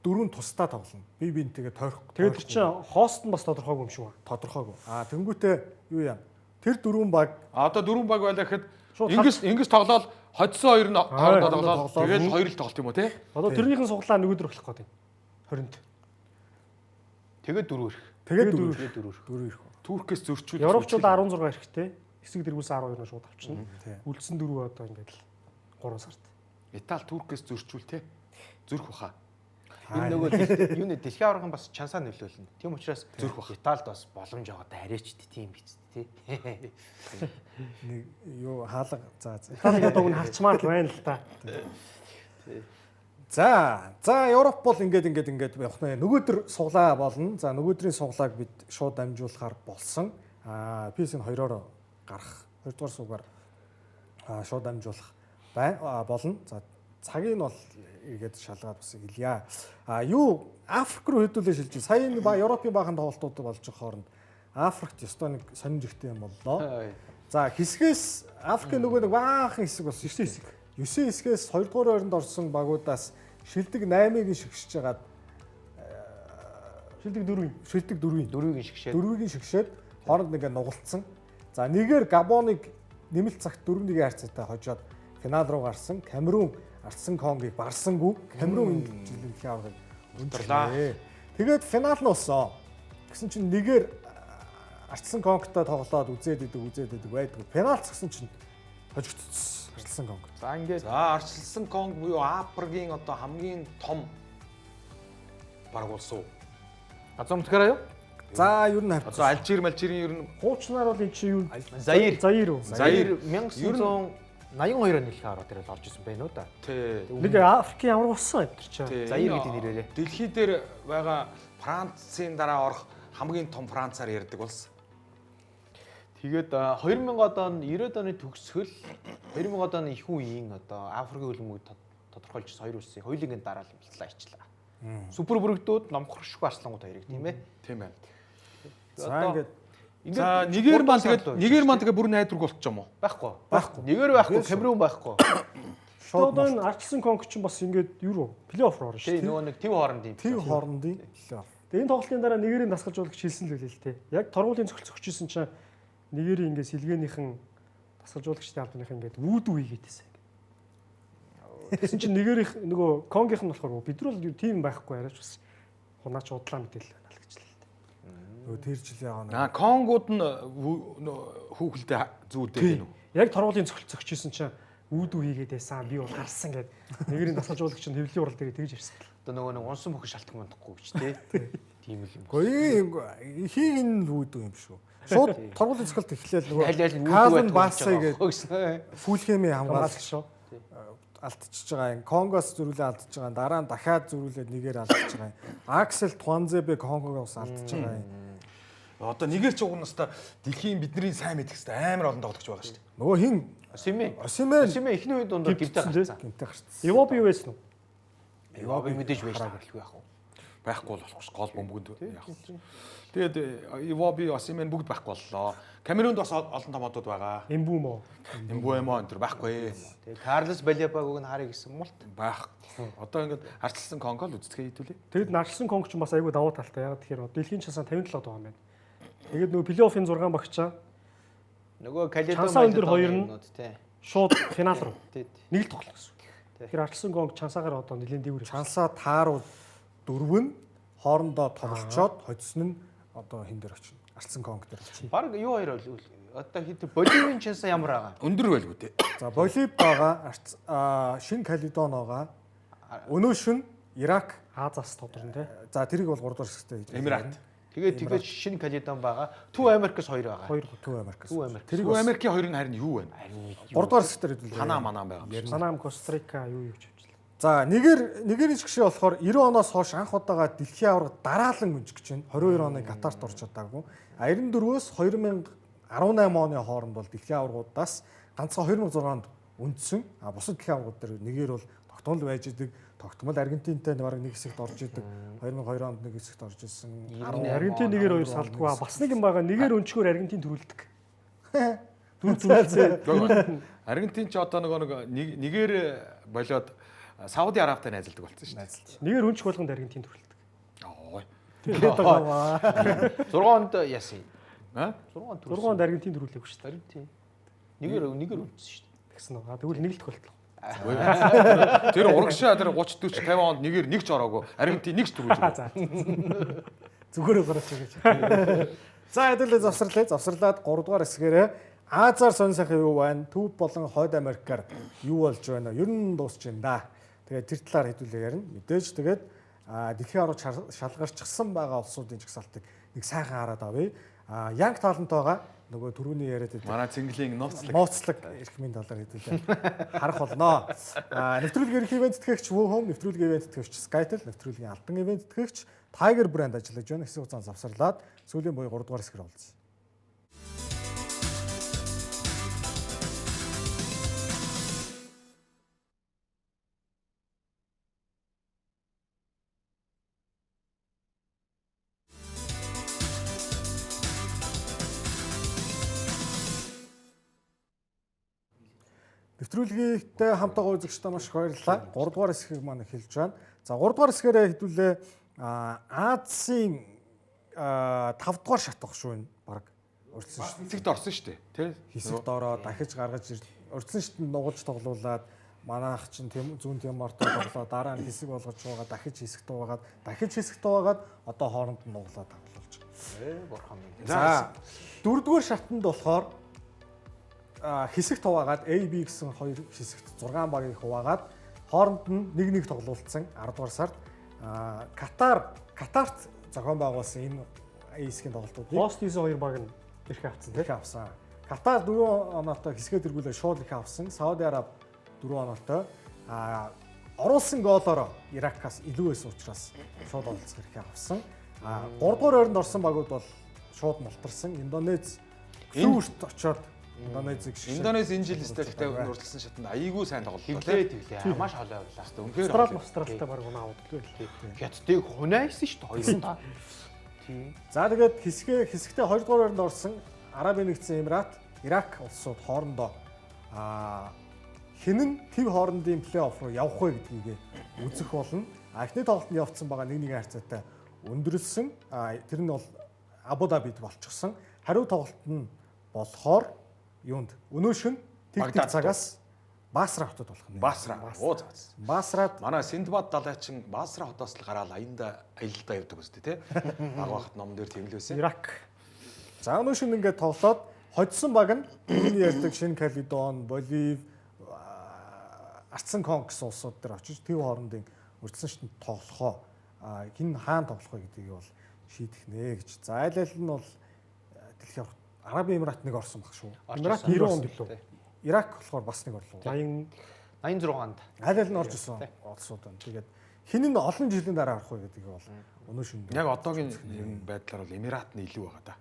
дөрвөн тусдаа тоглоно. Би бинтэйгээ тойрох. Тэгээд тэр чинь хост нь бас тодорхойгүй юм шиг байна. тодорхойгүй. Тэнгүүтээ юу яа? Тэр дөрвөн баг А одоо дөрвөн баг байлаа гэхэд Шууд Ингээс Ингээс тоглоол хоцсон хоёр нь хоорондоо тоглоол тоглоол. тэгэл хоёр л тоглолт юм уу те? Одоо тэрнийхэн суглаа нөгөөдөр болох гэдэг. 20-нд. Тэгээд дөрөв ирэх. тэгээд дөрөв Тэгээд дөрөв ирэх. дөрөв ирэх. Туркээс зөрчүүл. Европчууд 16 эрэхтэй. Хэсэг дэргүүлсэн 12 нь шууд авчна. Тий. Үлдсэн дөрөв одоо ингээд л 3 сард. Итали Туркээс зөрчүүл те. Зөрөх баха. Энэ нөгөө юуны дэлхийн аваргын бас чансаа нөлөөлнө. Тийм учраас зөрөх бах. Италид бас боломж байгаа да арайч тийм биз тий. Нэг юу хаалга за за. Италиг одоо үн харчмаар л байна л да. За за Европ бол ингээд ингээд ингээд явах нэ. Нөгөөдөр суглаа болно. За нөгөөдрийн суглааг бид шууд дамжуулахар болсон. PSN 2-ороо гарах. 2 дугаар суугаар шууд дамжуулах болно. За цагийг нь бол эргээд шалгаад бас хэлье. Юу Африк руу хэдүүлээ шилжиж. Сая энэ Европын баахан тоглолтууд болж байгаа хооронд Африкт ёстой нэг сонин жигтэй юм боллоо. За хэсгээс Африкийн нөгөө нэг баахан хэсэг болсон 9 хэсэг. 9 хэсгээс 2 дугаар байранд орсон багуудаас шилдэг 8-ыг нь шигшиж хагаад Шилдэг дөрөв. шилдэг 4-ийг Дөрвийг нь шигшээд дөрвийг нь шигшээд хооронд нэг нугалцсан. За нэгээр Габоныг нэмэлт цагт 4-1 харьцаатай хожоод финал руу гарсан. Камерун Арсан Конгийг барсангүй. Камерун энэ жилийн дэлхийн аваргыг Унтарлаа. өндөрлөө. Тэгээд финал нь болсон. Тэгсэн чинь нэгээр Арчсан Конгтой тоглоод үзээд идэг байдгүй. Пенальт згсэн чинь хожигдсон. Арчилсан Конго. За ингээд За арчилсан Конго буюу Африкийн одоо хамгийн том баг улс уу? Газар мөтгөрөө юу? За ер нь Одоо Алжир, Малжирийн ер нь Хуучнаар бол эн чинь юу Заир. Заир үү? Заир 1982 оны дэлхийн аварга дээр л орж исэн байна уу да. тий. Нэг Африкийн ямар болсон энэ чинь. Тий. Заир Энэ гэдэг нэрээрээ. Дэлхий дээр байгаа Францын дараа орох хамгийн том Францаар ярьдаг улс. Тэгээд 2000-ад он 90-ад оны төгсгөл 2000-ад оны их үеийн одоо Африкийн хөлбөмбөг тодорхойлж хоёр улсын хоёулын дараа л бэлтлээ ачлаа. Супер бүрэгдүүд номхоршгүй арслангууд хоёрыг тийм ээ. Тийм байна. За ингээд За Нигер маань тэгээд Нигер маань тэгээд бүр найдварг болчих юм уу? Байхгүй. Байхгүй. Нигер байхгүй, Камерун байхгүй. Шууд Одоо энэ Арчилсан Конго чинь бас ингээд юу руу? Плей-офф руу орно шүү Тийм дээ. нөгөө нэг төв хоорондын. төв хоорондын плей-офф. Тэгээ энэ тоглолтын дараа Нигерийн дасгалжуулагч хэлсэн л үлээ л дээ. Яг торгуулийн цогцол зөгчсэн чинь Нигерийн ингээд сэлгээнийхэн дасгалжуулагчдын албаныхан ингээд вүүдүү хийгээд байсан. Тэгсэн чинь Нигерийнх нөгөө Конгийнх нь болохоор бид нар бол юу тийм байхгүй яриач бас хунаач удлаа мэдээлэл байна л гэж л дээ. Нөгөө тэр жил ягаа нэг Аа Конгууд нь хүүхэлдэй зүүдээ гэнэ үү? Яг торгуулийн цогцол зөгчсэн чинь вүүдүү хийгээд байсан. Би бол гарсан гэд Нигерийн дасгалжуулагч нь хэвлэлийн урал дээр тэгж ярьсан. Одоо нөгөө нэг унсан бүхэн шалтгаан мандахгүй гэж тий. Тийм л юм. Үгүй хийг энэ лүүдүү юм шүү. Шууд торгуулийн цогцолт эхлээл нөгөө Аль аль нь Калвин үүдүү Бассе гээд гэсэн. Фулхемийн хамгаалагч Хамгаалагч шүү. алдчихж байгаа юм. Конгоос зөрүүлээ алдчихж байгаа юм. Дараа нь дахиад зөрүүлээд нэгээр алдчихж байгаа юм. Аксел Туанзебе Конгогоос алдчихж байгаа юм. Одоо Нигер ч уг нь өстой дэлхийн бидний сайн мэдэх хэвээр амар олон тоглогч байгаа шүү дээ. Нөгөө хин Осимен. Осимен Осимен эхний үед дундуур гимтэй гарцсан. гинтэй гарцсан. Ивоби юу байсан уу? Ивоби мэдээж байж тааралгүй яах вэ? Байхгүй бол болохгүй ш. Гол бөмбөгөнд яах вэ? Тэгээд Ивоби, Осимен бүгд байхгүй боллоо. Камерунд бас олон томоодууд байгаа. Эмбүмо. Эмбуэмо энэ төр байхгүй. Тэгээ Карлос Балебаг нь харъя гэсэн мулт. Байх. Одоо ингээд арчилсан Конго л үздэхээ хэдүүлээ. Тэгэд Нарчилсан Конго ч бас айгүй давуу талтай. Яг тэгэхээр дэлхийн чансаа 57 байгаа юм байна. Тэгээд нөгөө плей-оффын 6 багчаа Нөгөө Каледо Чансаа өндөр хоёр нь. тий. шууд финал руу Тий. нэг л тоглох гэсэн. Тэгэхээр Арчилсан Конго чансаагаар одоо нэлээд дэвэр. Чансаа тааруу дөрөв нь хоорондоо тоглолцоод хоцсон нь одоо хин дээр очино. Арчилсан Конго дээр очино. Бараг юу хоёр бол одоо хэд Боливийн чансаа ямар байгаа? Өндөр байлгүй дээ. За Болив байгаа, Шинэ Каледон байгаа. Өнөө шин Ирак. Азаас тодорно тий. За тэрийг бол 3 дугаар хэсэгтээ хийж. Эмират. Тэгээд шинэ Каледон байгаа. Төв Америкс хоёр байгаа. Хоёр Төв Америкс. Төв Америк. Тэрийг Төв Америкийн хоёр нь харин юу вэ? 3 дугаар хэсэгтээ хэдүүлээ. Панам манам байгаа юм шиг. Панам, Коста-Рика юу юу гэж явчихлаа. За нэгэр шгшээ болохоор 90 оноос хойш анх удаага дэлхийн аварга дараалан өнжих гэж байна. 22 оны Катарт орж чадаагүй. А 94-өөс 2018 оны хооронд бол дэлхийн аваргуудаас ганцхан 2006 онд үндсэн. А бусад дэлхийн аваргууд дээр нэгээр бол тогтмол байж идэг. Тогтмол Аргентинтэй бараг нэг хэсэгт орж идэг. 2002 онд нэг хэсэгт орж исэн. Аргентин нэгээр хоёр салдгүй. Бас нэг юм байгаа. Нэгээр өнчгөр Аргентин төрүүлдэг. Дөрөв төрүүлсэн. Аргентин ч одоо нөгөө нэг нэгээр болоод Сауди Арабтай найзалдаг болсон шүү дээ. Нэгээр өнчг болгонд Аргентин төрүүлдэг. Ой. Тэгээд байгаа. 6 онд яасан. Аа? 6 онд 6 онд Аргентин төрүүлээгүй шүү дээ. Харин тий. Нэгээр өнчсөн шүү дээ. Тэгсэн үү? А тэгвэл нэг л тохиолдол. Тэр урагшаа тэр 30 40 50 онд нэгээр нэг ч ороогүй. Аргентин нэг ч төрүүлж. За. Зүгээр гарч байгаа гэж. За хэдүүлээ завсарлаа. Завсарлаад 3 дугаар хэсгээрээ Азаар сонь сайхан юу байна? Төв болон Хойд Америкаар юу болж байна? Ер нь дуусч байна да. Тэгээд тэр талаар хэдүүлээ ярина. Мэдээж тэгээд дэлхийн аварга шалгарчихсан байгаа улсуудын жагсаалтыг нэг сайхан хараад авъя. Янг талантайгаа нөгөө түрүүний яриад байдаг Манай цэнгэлийн нууцлаг. Нууцлаг эрхмийн талаар хэдүүлээ харах болно. Нэвтрүүлгийн ерөнхий ивент тэтгэгч Woohome, нэвтрүүлгийн ивент тэтгэгч Skytel, нэвтрүүлгийн албан ивент тэтгэгч Tiger Brand ажиллаж байна. Хэсэг хугацаанд завсарлаад сүүлийн буюу 3 дугаар хэсгээр уулзъя. Нэвтрүүлгийтэй хамт байгаа үзэгчдээ маш их баярлалаа. 3 дугаар хэсгийг маань эхэлж байна. За 3 дугаар хэсгээрээ хэдүүлээ Азийн 5 дугаар шатах шүү энэ баг. Урьдчилан Хэсэгт орсон шүү дээ. Тэ? хэсэгт ороод дахиж гаргаж урьдчилан шатанд нугалж тоглуулад Манайх чинь тийм зүүн Тимортой тоглоо, дараа нь хэсэг болгож байгаа, дахиж хэсэг дуугаад, дахиж хэсэг дуугаад одоо хооронд нь нуглаа тоглуулж байгаа. Бурхан минь. За, дөрөвдүгээр шатанд болохоор хэсэг хуваагаад A B гэсэн хоёр хэсэгт 6 багийг хуваагаад хооронд нь 1-1 тоглуулсан 10 дугаар сард Катарт зохион байгуулсан энэ A хэсгийн тоглолтуудыг Хост хийсэн хоёр баг нь эрх авцсан тийм. эрх авсан. Катар 4 оноотой хэсгээ тэргүүлээ шууд эрх авсан. Сауди Араб 4 оноотой. Оруулсан гоолоор Иракаас илүү байсан учраас шууд оролцох эрхээ авсан. 3 дугаар ойронд орсон багууд бол шууд мултарсан. Индонез Клүүрт очоод Индонезийг шишээ. Индонез энэ жил өстэй гэхдээ урьдчилсан шатанд айгүй сайн тоглолоо. Тэглээ тэглээ. Маш холоо явлаа. Үнэхээр Австрал холоо. Австралтай баг унаа аваад л. Хятадыг хунайсан шүү дээ хоёр удаа. Тийм. За тэгээд хэсэгтээ 2 дугаар ойронд орсон Арабын нэгдсэн Эмират, Ирак улсууд хоорондоо хэн нь төв хоорондын плей-офф руу явах вэ гэдгийг үзэх болно. Эхний тоглолтод явцсан байгаа 1-1 харьцаатай өндөрлсөн. Тэр нь бол Абу Дабид болчихсон. Хариу тоглолт нь болохоор юунд өнөө шөн тэг Багдад цагаас Басра хотод болох нь. Басра. Оо за. Басрад Манай Синдбад далайчин Басра хотоос л гараал аянда аялалдаа явдаг үстэй тий. Баг багт ном дээр тийм л байсан. Ирак. За өнөө шөнө ингээд тоглоод хоцсон баг нь миний ярьдаг Шинэ Каледон, Болив, Арцсан Конго гэсэн улсууд дээр очиж төв хоорондын урьдчилан шатанд тоглохоо хин хаан тоглох вэ гэдгийг бол шийдэх нэ гэж. За айл айл нь бол дэлхийн аварга Арабын Эмират нэг орсон баг шүү. Эмират 90 онд лөө. Ирак болохоор бас нэг орлоо. 80 86 онд. Аль аль нь орж исэн улсууд байна. Тэгээд хин нь олон жилийн дараа орох вэ гэдгийг бол өнөө шөнө. Яг одоогийн юм байдлаар бол Эмират нь илүү байгаа да.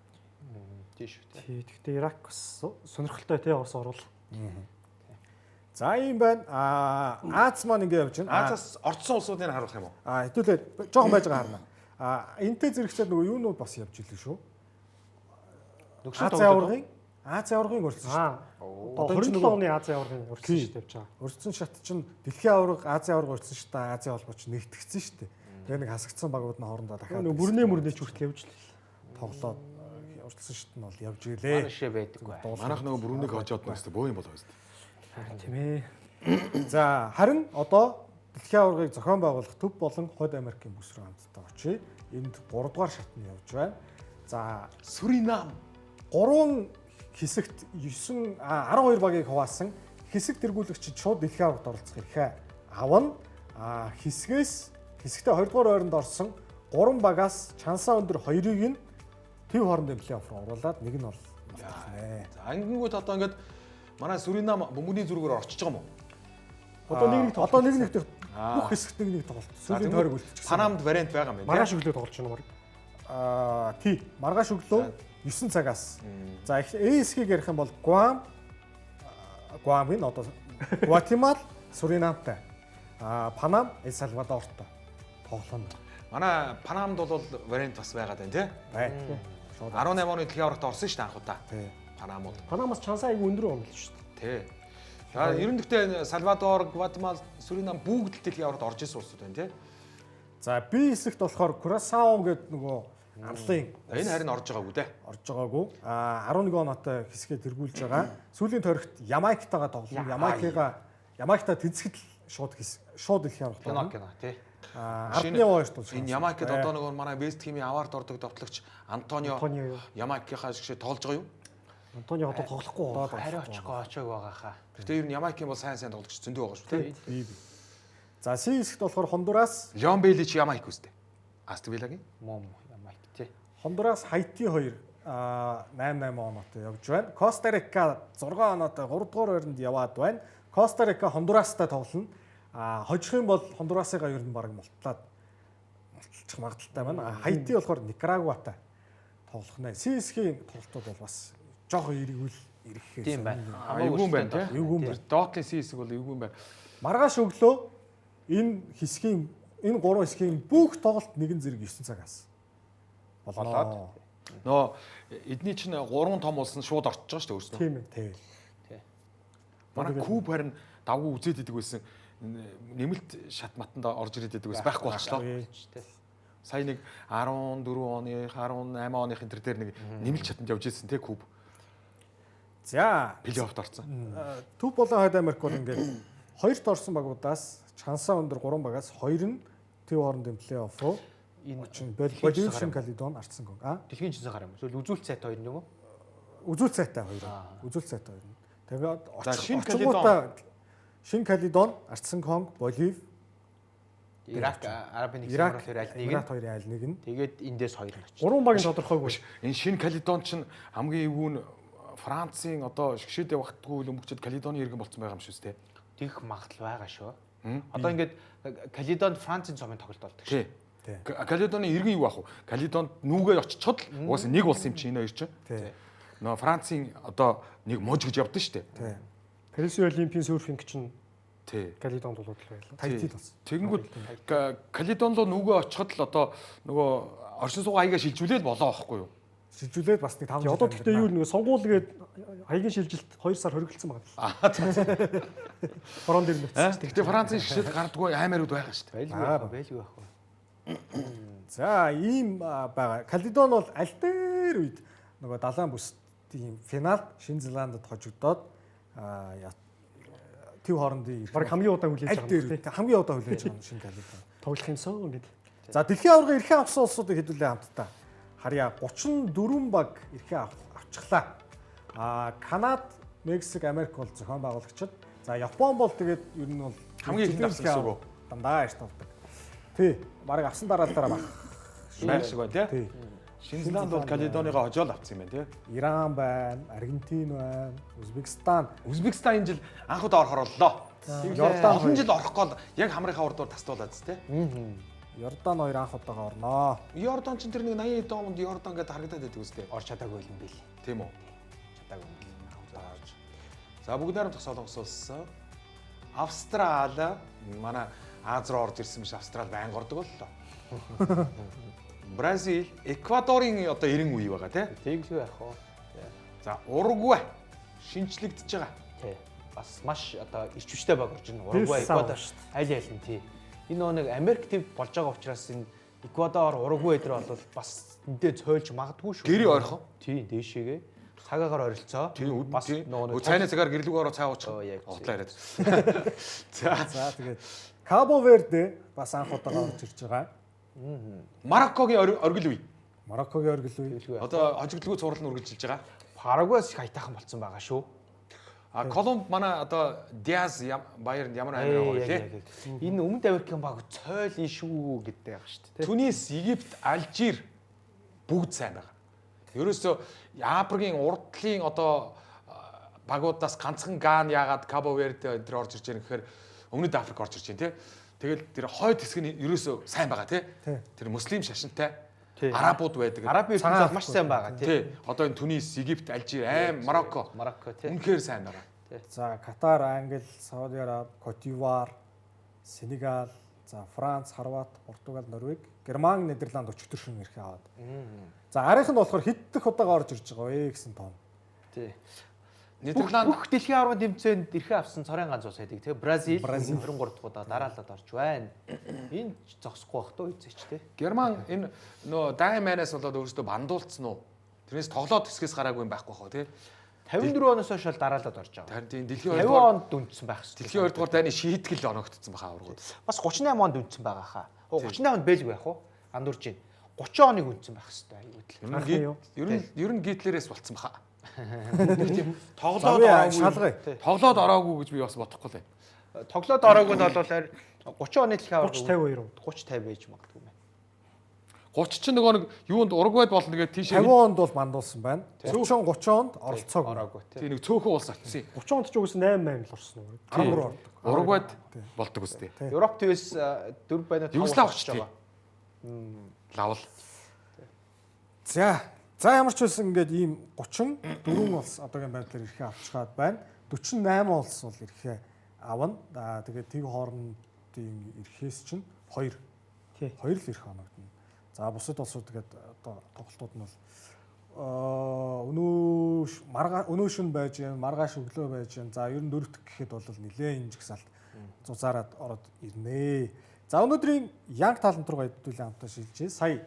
Тийм шүү дээ. Тий, гэхдээ Ирак бас сонирхолтой тий бас орвол. За ийм байна. Аз маань ингэ явж байна. Азаас орцсон улсуудыг харуулах юм уу? Хэдүүлээ жоохон байж байгаа харна. Энтэй зэрэгцээд нөгөө юунууд бас явж илээ шүү. Нөгсөн Азийн аваргын Азийн аваргын урьдчилан шат. Одоо 27 оны Азийн аваргын урьдчилан шат явж байгаа. Урьдчилан шат чинь дэлхийн аварга, Азийн аварга урьдчилан шатаа Азийн холбооч нэгтгэсэн шүү дээ. Тэгээ нэг хасагдсан багууд нь хоорондоо дахиад Нөгөө бүрнээ мөрнээ ч хүртэл явж л. тоглоод урьдчилан шат нь бол явж илээ. Маршээ байдаггүй. Манайх нөгөө Брунейг хожоод нөөстө бөө юм болоо өстө. Харин тийм ээ. За харин одоо дэлхийн аваргыг зохион байгуулах төв болон Хойд Америкийн бүс рүү хамтдаа очие. Энд 3 дугаар шат нь явж байна. За Суринам 3 хэсэгт 12 багийг хуваасан. Хэсэг тэргүүлэгчид шууд дэлхийн аваргад оролцох эрхээ авна. Хэсгээс хэсэгтээ 2 дугаар ойронд орсон 3 багаас чансаа өндөр 2-ыг нь төв хоорондын плей-офф руу оруулаад нэг нь бол мартах нэ. За ангингууд одоо ингээд манай Суринам бөмбөний зүргээр орчиж байгаа юм уу? Одоо нэг нэг Одоо нэг нэг бүх хэсэгт нэг нэг тоглолт. Сүүлийн тойрог үлдчихсэн. Панамд вариант байгаа юм байна. Маргааш өглөө тоглож байна баг. Тий, маргааш өглөө 9 цагаас. За ЭСХ-ийг ярих юм бол Гуам Гуам нь одоо Гватемал, Суринамтай. Панам, Эл Салвадортой тоглоно. Манай Панамд бол вариант бас байгаад байна тий. Бай. Шууд 18 оны дэлхийн аваргад орсон шүү дээ анх удаа. Тий. Панамууд. Панамас чансаа айгүй өндөр юм л шүү дээ. Тий. За ер нь гэхдээ Сальвадор, Гватемал, Суринам бүгд л дэлхийн аваргад орж исэн улсууд байна тий. За би хэсэгт болохоор Курасао гэдэг нөгөө амлын Энэ харин орж байгаагүй дээ. орж байгаагүй. 11 оноотой хэсгээ тэргүүлж байгаа. Сүүлийн тойрогт Ямайктайгаа тоглоно. Ямайктай тэнцэхэд л шууд шууд дэлхийн аваргад Кино орно. кино тий. Ардны хоёрт бол Энэ Ямайкад одоо нөгөө манай Вест Хэмийн авард ордог довтлогч Антонио Антонио юу? Ямайкийнхаа шиг тоглож байгаа юу? Антонио одоо тоглохгүй. Хариу очихгүй очоог байгаа хаа. Гэтэ ер нь Ямайкийн бол сайн сайн тоглогч зөндөө байгаа шүү дээ. Би. За Си хэсэгт болохоор Хондурас, Леон Бейли чи Ямайк үстэй. Астон Виллагийн. Мом Ямайк тий. Хондурас Хайти 2 8-8 оноотой явж байна. Коста Рика 6 оноотой 3 дугаар байранд яваад байна. Коста Рика Хондурастай тоглоно. Хожих юм бол Хондурасыгаа ер нь бараг мулталчих магадaltaй байна. Хайти болохоор Никарагуатай тоглох нэ. ССХ-ийн тоглолтууд бол бас жоохон эргүүл ирэхээс. Тийм байна. Эвгүй юм байна тий. Эвгүй юм байна. Доотлын Си хэсэг бол эвгүй юм байна. Маргааш өглөө энэ хэсгийн энэ гурван хэсгийн бүх тоглолт нэгэн зэрэг 9 цагаас болоод Нөө эдний чинь гурван том улс нь шууд орчиж байгаа шүү дээ өөрснөө. Тийм ээ. Тий. Манай Куб харин давгүй үзээд идэг байсан. Нэмэлт шат матанд орж ирээд идэг байсан байхгүй болчлоо. Сая нэг 14 оны, 18 оных энэ төр дээр нэг нэмэлт шатанд явж ирсэн те Куб. За Плей-оффт орсон. Төв болон Хойд Америк бол ингээд Хоёрт орсон багуудаас чансаа өндөр 3 багаас 2 нь төв хоорондын плей-офф руу Энэ очин. Болив, Шинэ Каледон, Ардсан Конго. А дэлхийн жинсэн гар юм. Эсвэл үзүүлэлт сайт хоёр нэг үү? Үзүүлэлт сайтай хоёр. Үзүүлэлт сайтай хоёр. Тэгээд За, Шинэ очингуудаа Шинэ Каледон, Ардсан Конго, Болив, Ирак, Арабын нэгдсэн Ирак, Эмират хоёр аль нэг нь. Эмират хоёрын аль нэг нь. Тэгээд эндээс хоёр нь очив. Гурван багийн тодорхойгүй. Энэ Шинэ Каледон чинь хамгийн эвгүй нь Францын одоо шгшээд явахдаггүй өмгчөд Каледоны иргэн болцсон байгаа юм шүү дээ. Тэгэх магадлал байгаа шүү. Одоо ингээд Каледонд Францын цомын тоглолт болдог шүү. Тий. Каледоны иргэн юу ах вэ? Каледонд нүгээ очичход л угаасаа нэг улс юм чинь энэ хоёр чинь. Тий. Нөө Францын одоо нэг муж гэж явдсан шүү дээ. Тий. Парисын Олимпийн серфинг чинь Тий. Каледонд болоод л байлаа. Таитид болсон. Тэгэнгүүт Каледон руу нүгээ очиход л одоо нөгөө оршин суугаа хаягаа шилжүүлээд болоо байхгүй юу? Шилжүүлээд бас нэг 5 Тий, одоо тэгтээ юу нэг сонгуул гээд хаягийн шилжилт 2 сар хоригдсон байгаа. Аа за. Хорон дээр нүцсэн. Тэгтээ Францын шишэд гардггүй аймаарууд байгаа шүү дээ. Байлгүй байх, байлгүй байх. За ийм байгаа. Каледон бол аль дээр үед нөгөө далайн бүсдийн финалд Шинэ Зеландд хожигдоод төв хоорондын Бараг хамгийн удаан хүлээж аль байгаа дээр юм тий. үед хамгийн удаан хүлээж байгаа юм Шинэ Каледон. Тоглох юмсан гэд. За дэлхийн аварга эрхээ авсан улсуудыг хэдүүлээ хамтдаа харъя. 34 баг эрхээ авчихлаа. Канад, Мексик, Америк бол зохион байгуулагчид. За Япон бол тэгээд ер нь бол Хамгийн ихэнд авсан гэсэн үг үү? Дандаа эрт авдаг. Тий, бараг авсан дараалалаараа баг. Байх шиг байна тий. Тий. Шинэ Зеланд бол Каледоныгоо хожоол авсан юм байна тий. Иран байна, Аргентин байна, Узбекистан, Узбекистан энэ жил анх удаа орохор боллоо. Йордан Олон жил орохгүй бол яг хамрынхаа урдуур тастуулаад тий. Йордан хоёр анх удаага орноо. Йордан ч тэр нэг 80 эдэн онд Йордан гэдээ харагдаад байдаг үстэй. Орч чадаагүй юм бэл. Тийм үү? Чадаагүй юм бэл. Анх удаа орж. За бүгд найрамдах Солонгос улс, Австрали манай Аз руу орж ирсэн биш Австрали байнга ордог боллоо. Бразил, Эквадорын одоо 90 үе байгаа тий. Тэглгүй байх уу? За Уругвай шинчлэгдэж байгаа. Тий. Бас маш одоо ирч хүчтэй баг орж ирнэ. Уругвай, Сав Эквадор аль аль нь тий. Энэ нөгөө нэг Америк төв болж байгаа учраас энэ Эквадор, Уругвай дээр бол бас эндээ цойлж магадгүй шүү. Гэрээ ойрхон. Тий, дээшээгээ цагаагаар оролцоо. Тийм бас нөгөө нэг цайны цагаар гэрлүүг ороо цай уучих. Оо, яг Оглоо яриад. За За тэгээд Кабо Верде бас анх удаага орж ирж байгаа. Мароккогийн оргил үе. Мароккогийн оргил үе. Тэглгүй. Одоо хожигдлгүй цуврал нь үргэлжилж байгаа. Парагвайс их аятайхан болцсон байгаа шүү. А Колумб манай одоо Диаз Баярнд ямар амир байгаа вэ? Энэ Өмнөд Америкийн баг цойл шүү гэдэг байгаа шүү дээ. Түнис, Египт, Алжир бүгд сайн байгаа. Ерөөсөө Африкийн урдлын одоо багуудаас ганцхан Ган яагаад Кабо Верде энэ төр орж ирж байгаа гэхээр Өмнөд Африк орж ирж байна тий. Тэгэл тэр хойд хэсэг нь ерөөсөө сайн байгаа тий. Тэр муслим шашинтай арабууд байдаг. Арабын ертөнц бол маш сайн байгаа тий. Тий. Одоо энэ Түнис, Египт, Алжир, аим Марокко. Марокко тий. Үнэхээр сайн байгаа. За Катар, Англи, Сауди Араб, Котивар, Сенегал, за Франц, Хорват, Португал, Норвег, Герман, Нидерланд өчигдөр шөнө эрхээ аваад. За арийнх нь болохоор хэд дэх удаага орж ирж байгаа вэ гэсэн тоон. Тий. Нидерланд Бүх дэлхийн аваргын тэмцээнд эрхээ авсан цорын ганц улс байдаг тий. Бразил 23 дахь удаа дараалал орж байна. Энэ зогсохгүй бах тоо эзээч тий. Герман энэ нөө дайн манаас болоод өөрөөсөө бандуулцсан уу? Тэрнээс тоглоод хэсгээс гараагүй юм байхгүй хаа тий. 54 оноос хойш л дараалал орж байгаа. Харин тийм дэлхийн 50 2 дугаар онд дүнцсэн байх хэрэгтэй. дэлхийн 2 дугаар дайны шийтгэл оногдсон баха аваргууд. Бас 38 онд дүнцсэн байгаа хаа. 38 онд Бэлг байх уу? Андуурж байна. 30 оныг үнцсэн байх хэрэгтэй аюул. Ер нь ер нь Гитлерээс болцсон баха. Нэг тийм За тоглоод би ороогүй. шалгая. Тоглоод ороогүй гэж би бас бодохгүй л юм. Тоглоод ороогүй нь бол 30 оны дэлхийн аварга 30 52. 30 50 байж магадгүй юм байна. 30 чинь нөгөө нэг юунд Уругвайд болно гэдэг тийшээ 50 онд бол мандуулсан байна. 30 30 онд оролцоог. Ороогүй тий. тийм нэг цөөхөн улс очсон юм. 30 онд ч угсаа 8 8 л орсон уу? 13 ордог. Уругвайд болдог үстэй. Европ твээс 4 байна 5 Югослав очт тий. Лавл. За за ямар ч байсан ингээд ийм 34 улс одоогийн байдлаар эрхээ авчгаад байна. 48 улс бол эрхээ авна. Аа тэгээд тэг хоорондын эрхээс чинь 2. Тий. 2 л эрх оногдно. За бусад улсууд тэгээд одоо тоглолтууд нь бол өнөө шөнө байж гэн, маргааш өглөө байж гэн. За ер нь дөрөвт гэхэд бол нилээн энэ жигсаалт зузаараад ороод ирнэ. За өнөөдрийн Янг талант руу хэдүүлээ хамтаа шилжээ. Сая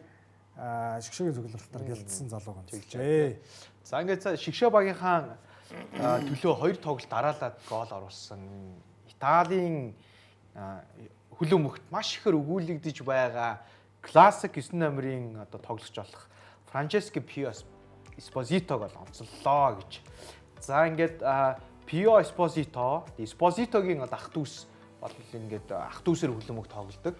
шгшээгийн зөвлөлтөөр гялдсан залууг онцолжээ. За ингээд шигшээ багийнхаа төлөө 2 тоглолт дараалаад гол оруулсан Италийн хөлбөмбөгт маш ихээр өгүүлэгдэж байгаа классик 9 номерын одоо тоглогч болох Франческо Пио Эспозитог бол онцоллоо гэж. За ингээд Пио Эспозито, Эспозитогийн одоо ах дүүс бол ингээд ах дүүсээр хөлбөмбөг тоглодог.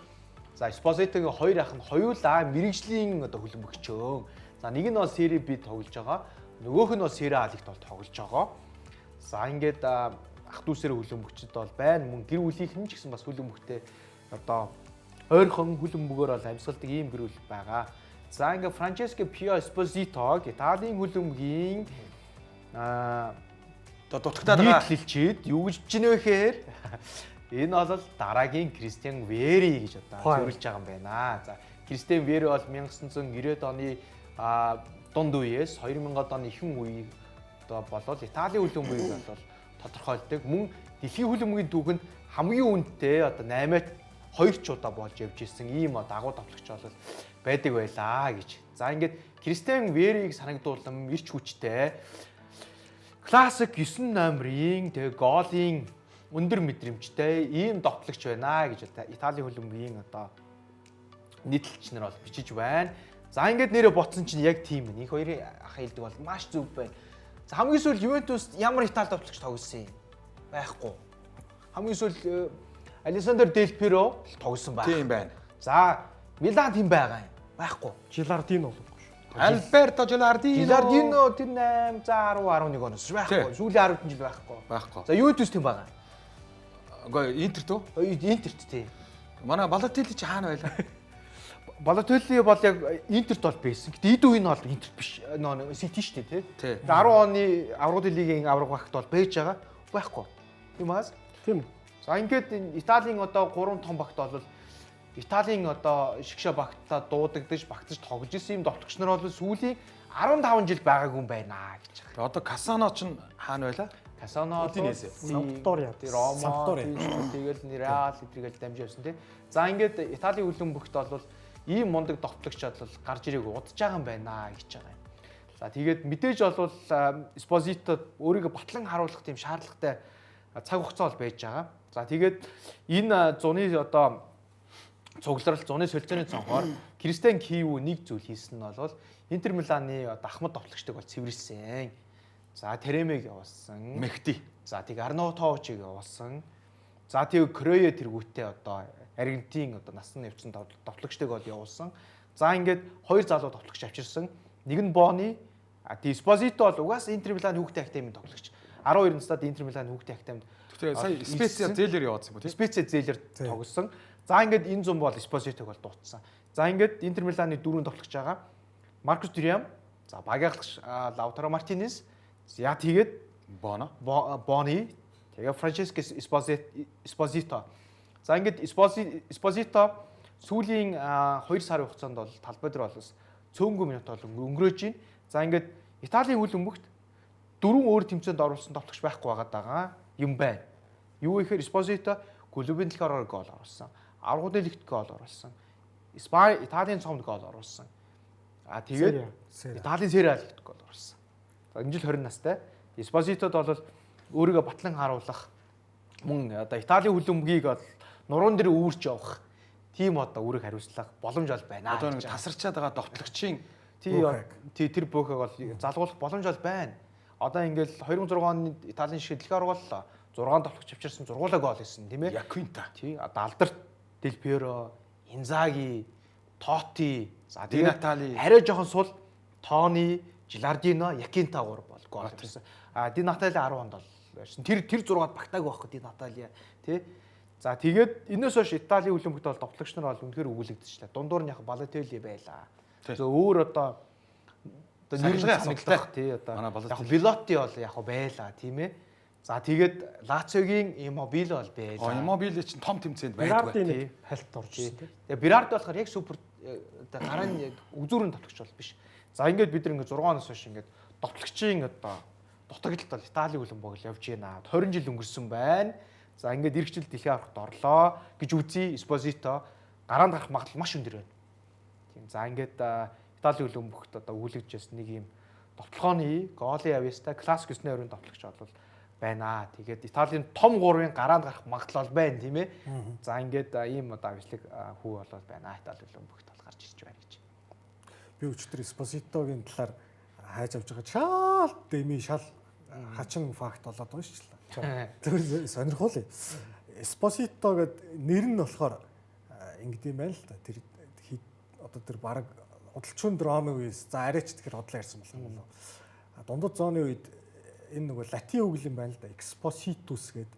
За Эспозитогийн хоёр ах нь хоёулаа мэрэгжлийн одоо хөлбөмбөгчөө. За нэг нь бол Сери Б тоглож байгаа. Нөгөөх нь бол Сери А лигт бол тоглож байгаа. За ингээд ах дүүсээр хөлбөмбөгчд бол байна. Мөн гэр бүлийнх нь ч гэсэн бас хөлбөмбөгтэй одоо ойрхон хөлбөмбөгөөр бол амьсгалдаг ийм гэр бүл байгаа. За ингээд Франческо Пио Эспозитог Италийн хөлбөмбөгийн Одоо дутагдаад байгаа. нийтлэлчид юу гэж бичнэ вэ гэхээр энэ бол дараагийн Кристиан Вери гэж одоо зөвлөж байгаа юм байна. За Кристиан Вери бол 1990-ад оны дунд үеэс 2000-ад оны ихэнх үеийг одоо болол Италийн хөлбөмбөгийг бол тодорхойлдог. Мөн дэлхийн хөлбөмбөгийн түүхэнд хамгийн үнэтэй одоо 8-2 ч удаа болж явж исэн ийм дагуу товлогч бол байдаг байлаа гэж. За ингээд Кристиан Верийг санагдуулан ирч хүчтэй классик 9 номерын тэгээ голын өндөр мэдрэмжтэй ийм довтлогч байна гэж Италийн хөлбөмбөгийн одоо нийтлэлч нар бол бичиж байна. За ингээд нэрээ ботсон чинь яг тийм байна. Их хоёрын ах хэлдэг бол маш зөв байна. За хамгийн сүүл Ювентус ямар Итали довтлогч тоглосон юм? Байхгүй. Хамгийн сүүл Александр Дел Пиро тоглосон байх. Тийм байна. За Милан тийм байгаа юм. Байхгүй. Жилардино болов шүү. Альберто Жилардино. Жилардино тэр 8 за 10 11 оноос байхгүй. Сүүлийн 10 жил байхгүй. Байхгүй. За Ювентус тийм байгаа. Үгүй Интер төө? Интерт тийм. Манай Балотелли чи хаана байлаа? Балотелли бол яг Интерт бол байсан. Гэтэ эд үе нь бол Интерт биш. Нөө Сити шүү дээ, тий. 10 оны аврагын лигийн авраг багт бол байж байгаа. Байхгүй. Тийм аас? Тийм. За ингээд Италийн одоо 3 том багт бол Италийн одоо шигшээ багтаа дуудагдаж, багтаж тоглож исэн юм довтлогч нар бол сүүлийн 15 жил байгаагүй юм байна гэж байгаа. Одоо Касано ч хаана байлаа? Касано Удинесе. Сампдория. Рома, Сампдория. тэгэл Реал эдрэгээл дамжиж явсан тий. За ингээд Италийн хөлбөмбөгт бол ийм мундаг довтлогч бол гарч ирээг удаж байгаа юм байна гэж байгаа юм. За тэгээд мэдээж бол Эспозито өөрийгөө батлан харуулах тийм шаардлагатай цаг хугацаа бол байж байгаа. За тэгээд энэ зуны одоо цугларал зуны солилцооны цонхоор Кристиан Киву нэг зүйл хийсэн нь бол Интер Миланы одоо ахмад довтлогчдыг бол цэвэрлсэн. За Теремэг явуулсан. Мехти. За тэг Арнаутовичийг явуулсан. За тэг Крое тэргүүтээ одоо Аргентин одоо насан явцсан довтлогчдыг бол явуулсан. За ингээд хоёр залуу довтлогч авчирсан. Нэг нь Бони, а Диспозито бол угаас Интер Миланы хүүхдийн академийн тоглогч. 12 настайд Интер Миланы хүүхдийн академид Тэгтээ сая Специа зээлэр яваадсан юм уу тий? Специа зээлэр тоглосон. За ингээд энэ зам бол Эспозитог бол дуутсан. За ингээд Интер Миланы дөрвөн довтлогч байгаа. Маркус Дюрям, за багийнхлагч Лаутаро Мартинес, за тэгээд Боно. Бони, тэгээ Франческо Эспозито. За ингээд Эспозито сүүлийн 2 сарын хугацаанд бол талбай дээр бол цөөнгөө минут бол өнгөрөөж байна. За ингээд Италийн хөл өмгөгт дөрвөн өөр тэмцээнд оруулсан довтлогч байхгүй байгаад байгаа юм байна. Юу гэхээр Эспозито клубын талаар гол оруулсан. Аврагын лигт гол оруулсан. Испани Италийн цомд гол оруулсан. А тэгээд Италийн Сери А лигт гол оруулсан. За энэ жил 20 настай. Эспозитод бол өөрийгөө батлан харуулах мөн одоо Италийн хөлбөмбөгийг бол нуруунд дээр үүрч явах тийм одоо үүрэг хариуцлага боломж бол байна. Одоо нэг тасарчаад байгаа довтлогчийн тий тэр бөөхөг бол залгуулах боломж бол байна. Одоо ингээл 2006 оны Италийн шидлэгээр боллоо. 6 довтлогч авчирсан 6 гол хийсэн тийм ээ. Яквинта. Тий одоо Алдарт, Дел Пьеро, Инзаги, Тоти, за Ди Натали. арай жоохон сул Тони, Жилардино, Якинта гур бол гол авчирсан. А Ди Натали 10 онд бол байсан. Тэр 6-ад багтаагүй байхгүй Ди Натали тий. За тэгээд энэс хойш Италийн хөлбөмбөгт бол довтлогч нар бол үнэхээр өгүүлэгдчихлээ. Дундуур нь яг Балотелли байлаа. Тий. Зөв өөр одоо нэр нь Сахилгын санагдах асуудалтай. тий одоо Манай Балотелли. яг Билоти бол яг байлаа тийм ээ. За тэгээд Лациогийн Иммобиле бол байлаа. Иммобиле чинь том тэмцээнд байдгүй. Берарди нэг хальт орж ирсэн тий. Тэгээ Берард болохоор яг супер одоо гараа нь яг үзүүрэн довтлогч бол биш. За ингээд бид нар ингээд 6 оноос хойш ингээд довтлогчийн одоо дутагдaltaд бол Италийн хөлбөмбөг л явж байна. 20 жил өнгөрсөн байна. За ингээд эх жил дэлхийн аврагт орлоо гэж үзье. Эспозито гараанд гарах магадлал маш өндөр байна. Тийм. За ингээд Италийн хөлбөмбөгт одоо өгүүлэгдэжсэн нэг юм довтлогооны голын авьяастай классик 9 өрөөнд довтлогч бол байна. Тэгээд Италийн том гурвын гараанд гарах магадлал байна, тийм ээ. За ингээд ийм одоо авчлаг хүү болоод байна. Итали хөлбөмбөгт бол гарч ирж байна гэж. Би өчтөр Эспозитогийн талаар хайж авч байгаа шал дэмий шал хачин факт болоод байгаа шүү дээ. Тэр сонирхол. Эспозито гэд нэр нь болохоор ингэдэм юм байна л та. Тэр одоо тэр баг худалчун драмын үеэс за арайч тэгэхээр худлаа ярьсан болох юм болов. Дундад зооны үед энэ нөгөө латин үг юм байна л да. Expositus гэд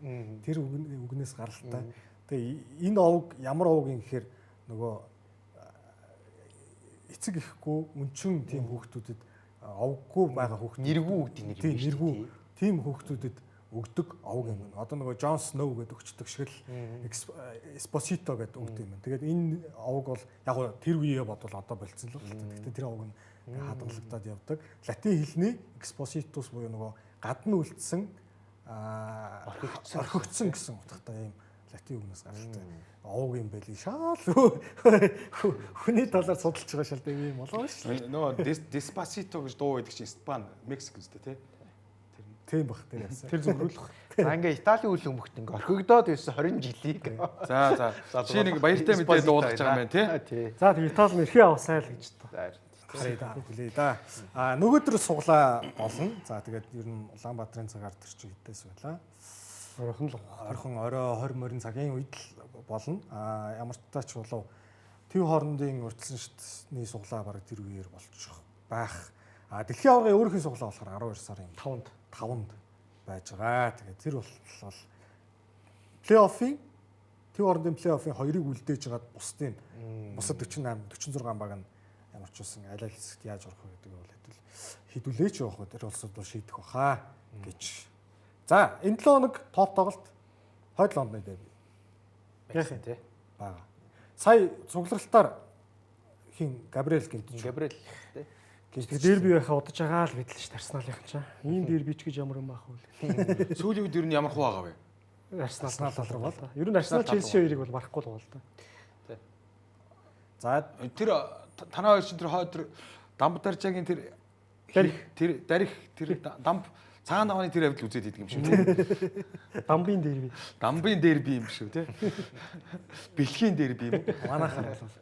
тэр үгнээс гаралтай. Тэгээ энэ овг ямар овг юм гэхээр нөгөө эцэг ихгүй өнчин тийм хүүхдүүдэд овггүй байгаа хүүхд нэргүй гэдэг нэр юм шүү дээ. Тийм хүүхдүүдэд өгдөг овг юм. Одоо нөгөө Джон Сноу гэдэг өгчдөг шиг л Эспосито гэдэг өгдөг юм. Тэгээд энэ овг бол яг гоо тэр үеэ бодвол одоо болцсон л байна. Гэхдээ тэр овг нь хадгалагдаад явдаг. Латин хэлний Expositus буюу нөгөө гадна үлдсэн орхигдсон гэсэн утгатай юм латин үгнээс гаралтай овг юм байли. Шаал хүний талаар судалж байгаа шал дэв юм болоо шүү. Нөгөө Despacito гэж дуу байдаг чинь Испани, Мексик үстэй тий. Тийм бах тэр яасан. Тэр зөвхөн. За ингээ Италийн үйл өмгт ингээ орхигдоод байсан 20 жилийг. За за. Чи нэг баяртай мэдээ дуулгаж байгаа юм байна тий. За тэг Итали нь эрхээ авсаа л гэж та. Харъя да, хүлээе да. А нөгөөдөр суглаа болно. За тэгээд ер нь Улаанбаатарын цагаар тэр чи хэдээс байлаа. Оройхон л орхон орой 20 морин цагийн үед л болно. А ямар ч тач болов төв хоорондын урьдчилан шатны суглаа бараг тэр үеэр болчих байх. А дэлхийн аваргын өөрхийн суглаа болохоор 12 сарын 5-нд байж байгаа. Тэгээд тэр бол плей-оффын төв хоорондын плей-оффын хоёрыг үлдээж хагаад бусдын бусад 48 46 баг нь ямар ч үсэн аль аль хэсэгт яаж орох вэ гэдэг бол хэдүүлээч явах вэ тэр улсууд бол шийдэх баха гэж. За энэ 7 хоног топ тоглолт Хойд Лондоны дерби байсан тий. Бага. Сая цугларалтаар хин Габриэл гэмтэж. Габриэл тий. Тэгээ дерби байхаа удаж байгаа л мэдлээ шүү дээ Арсеналынхан чинь. Ийм дерби ч гэж ямар юм аах вэ? Сүүлийн үед ер нь ямар хуу байгаа вэ? Арсенал тал руу бол. Ер нь Арсенал Челси хоёрыг бол барахгүй л бол та. За тэр танаа хоёр чинь тэр хойд тэр Дамбдаржагийн тэр тэр дарих тэр дамб цагаан давааны тэр авдил үзээд идэг юм шиг тий. Дамбын дерби. Дамбын дерби юм шиг тий. Бэлхийн дерби юм уу? Манайхаар бол.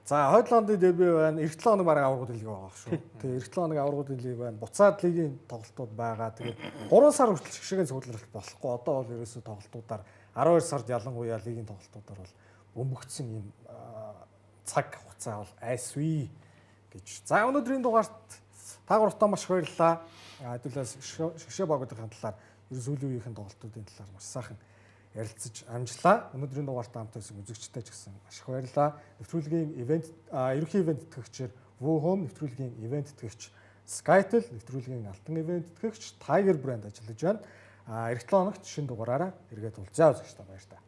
За Хойд Лондын дерби байна. Эх 7 хоног бараг аваргууд лиг байгаа шүү. Тэгээ эх 7 хоног аваргууд лиг байна. Буцаад лигийн тоглолтууд байгаа. Тэгээд 3 сар хүртэл шгшгийн цугларалт болохгүй. Одоо бол ерөөсөө тоглолтуудаар 12 сард ялангуяа лигийн тоглолтуудаар бол бөмбөгдсөн юм цаг хугацаа бол айсвэ гэж. За өнөөдрийн дугаарт та гуравтаа маш их баярлалаа. Хэдүүлээс шгшээ багуудын талаар ер нь сүүлийн үеийнхэн тоглолтуудын талаар маш сайхан ярилцаж амжлаа. Өнөөдрийн дугаарт хамт байсан үзэгчтэй ч гэсэн маш их баярлалаа. Нэвтрүүлгийн ивент ерөнхий ивент тэтгэгчээр Woo Home, нэвтрүүлгийн ивент тэтгэгч Skytel, нэвтрүүлгийн алтан ивент тэтгэгч Tiger Brand ажиллаж байна. Эх 7 хоногт шинэ дугаараараа эргээд уулзъя үзэгчтэй баяр таа.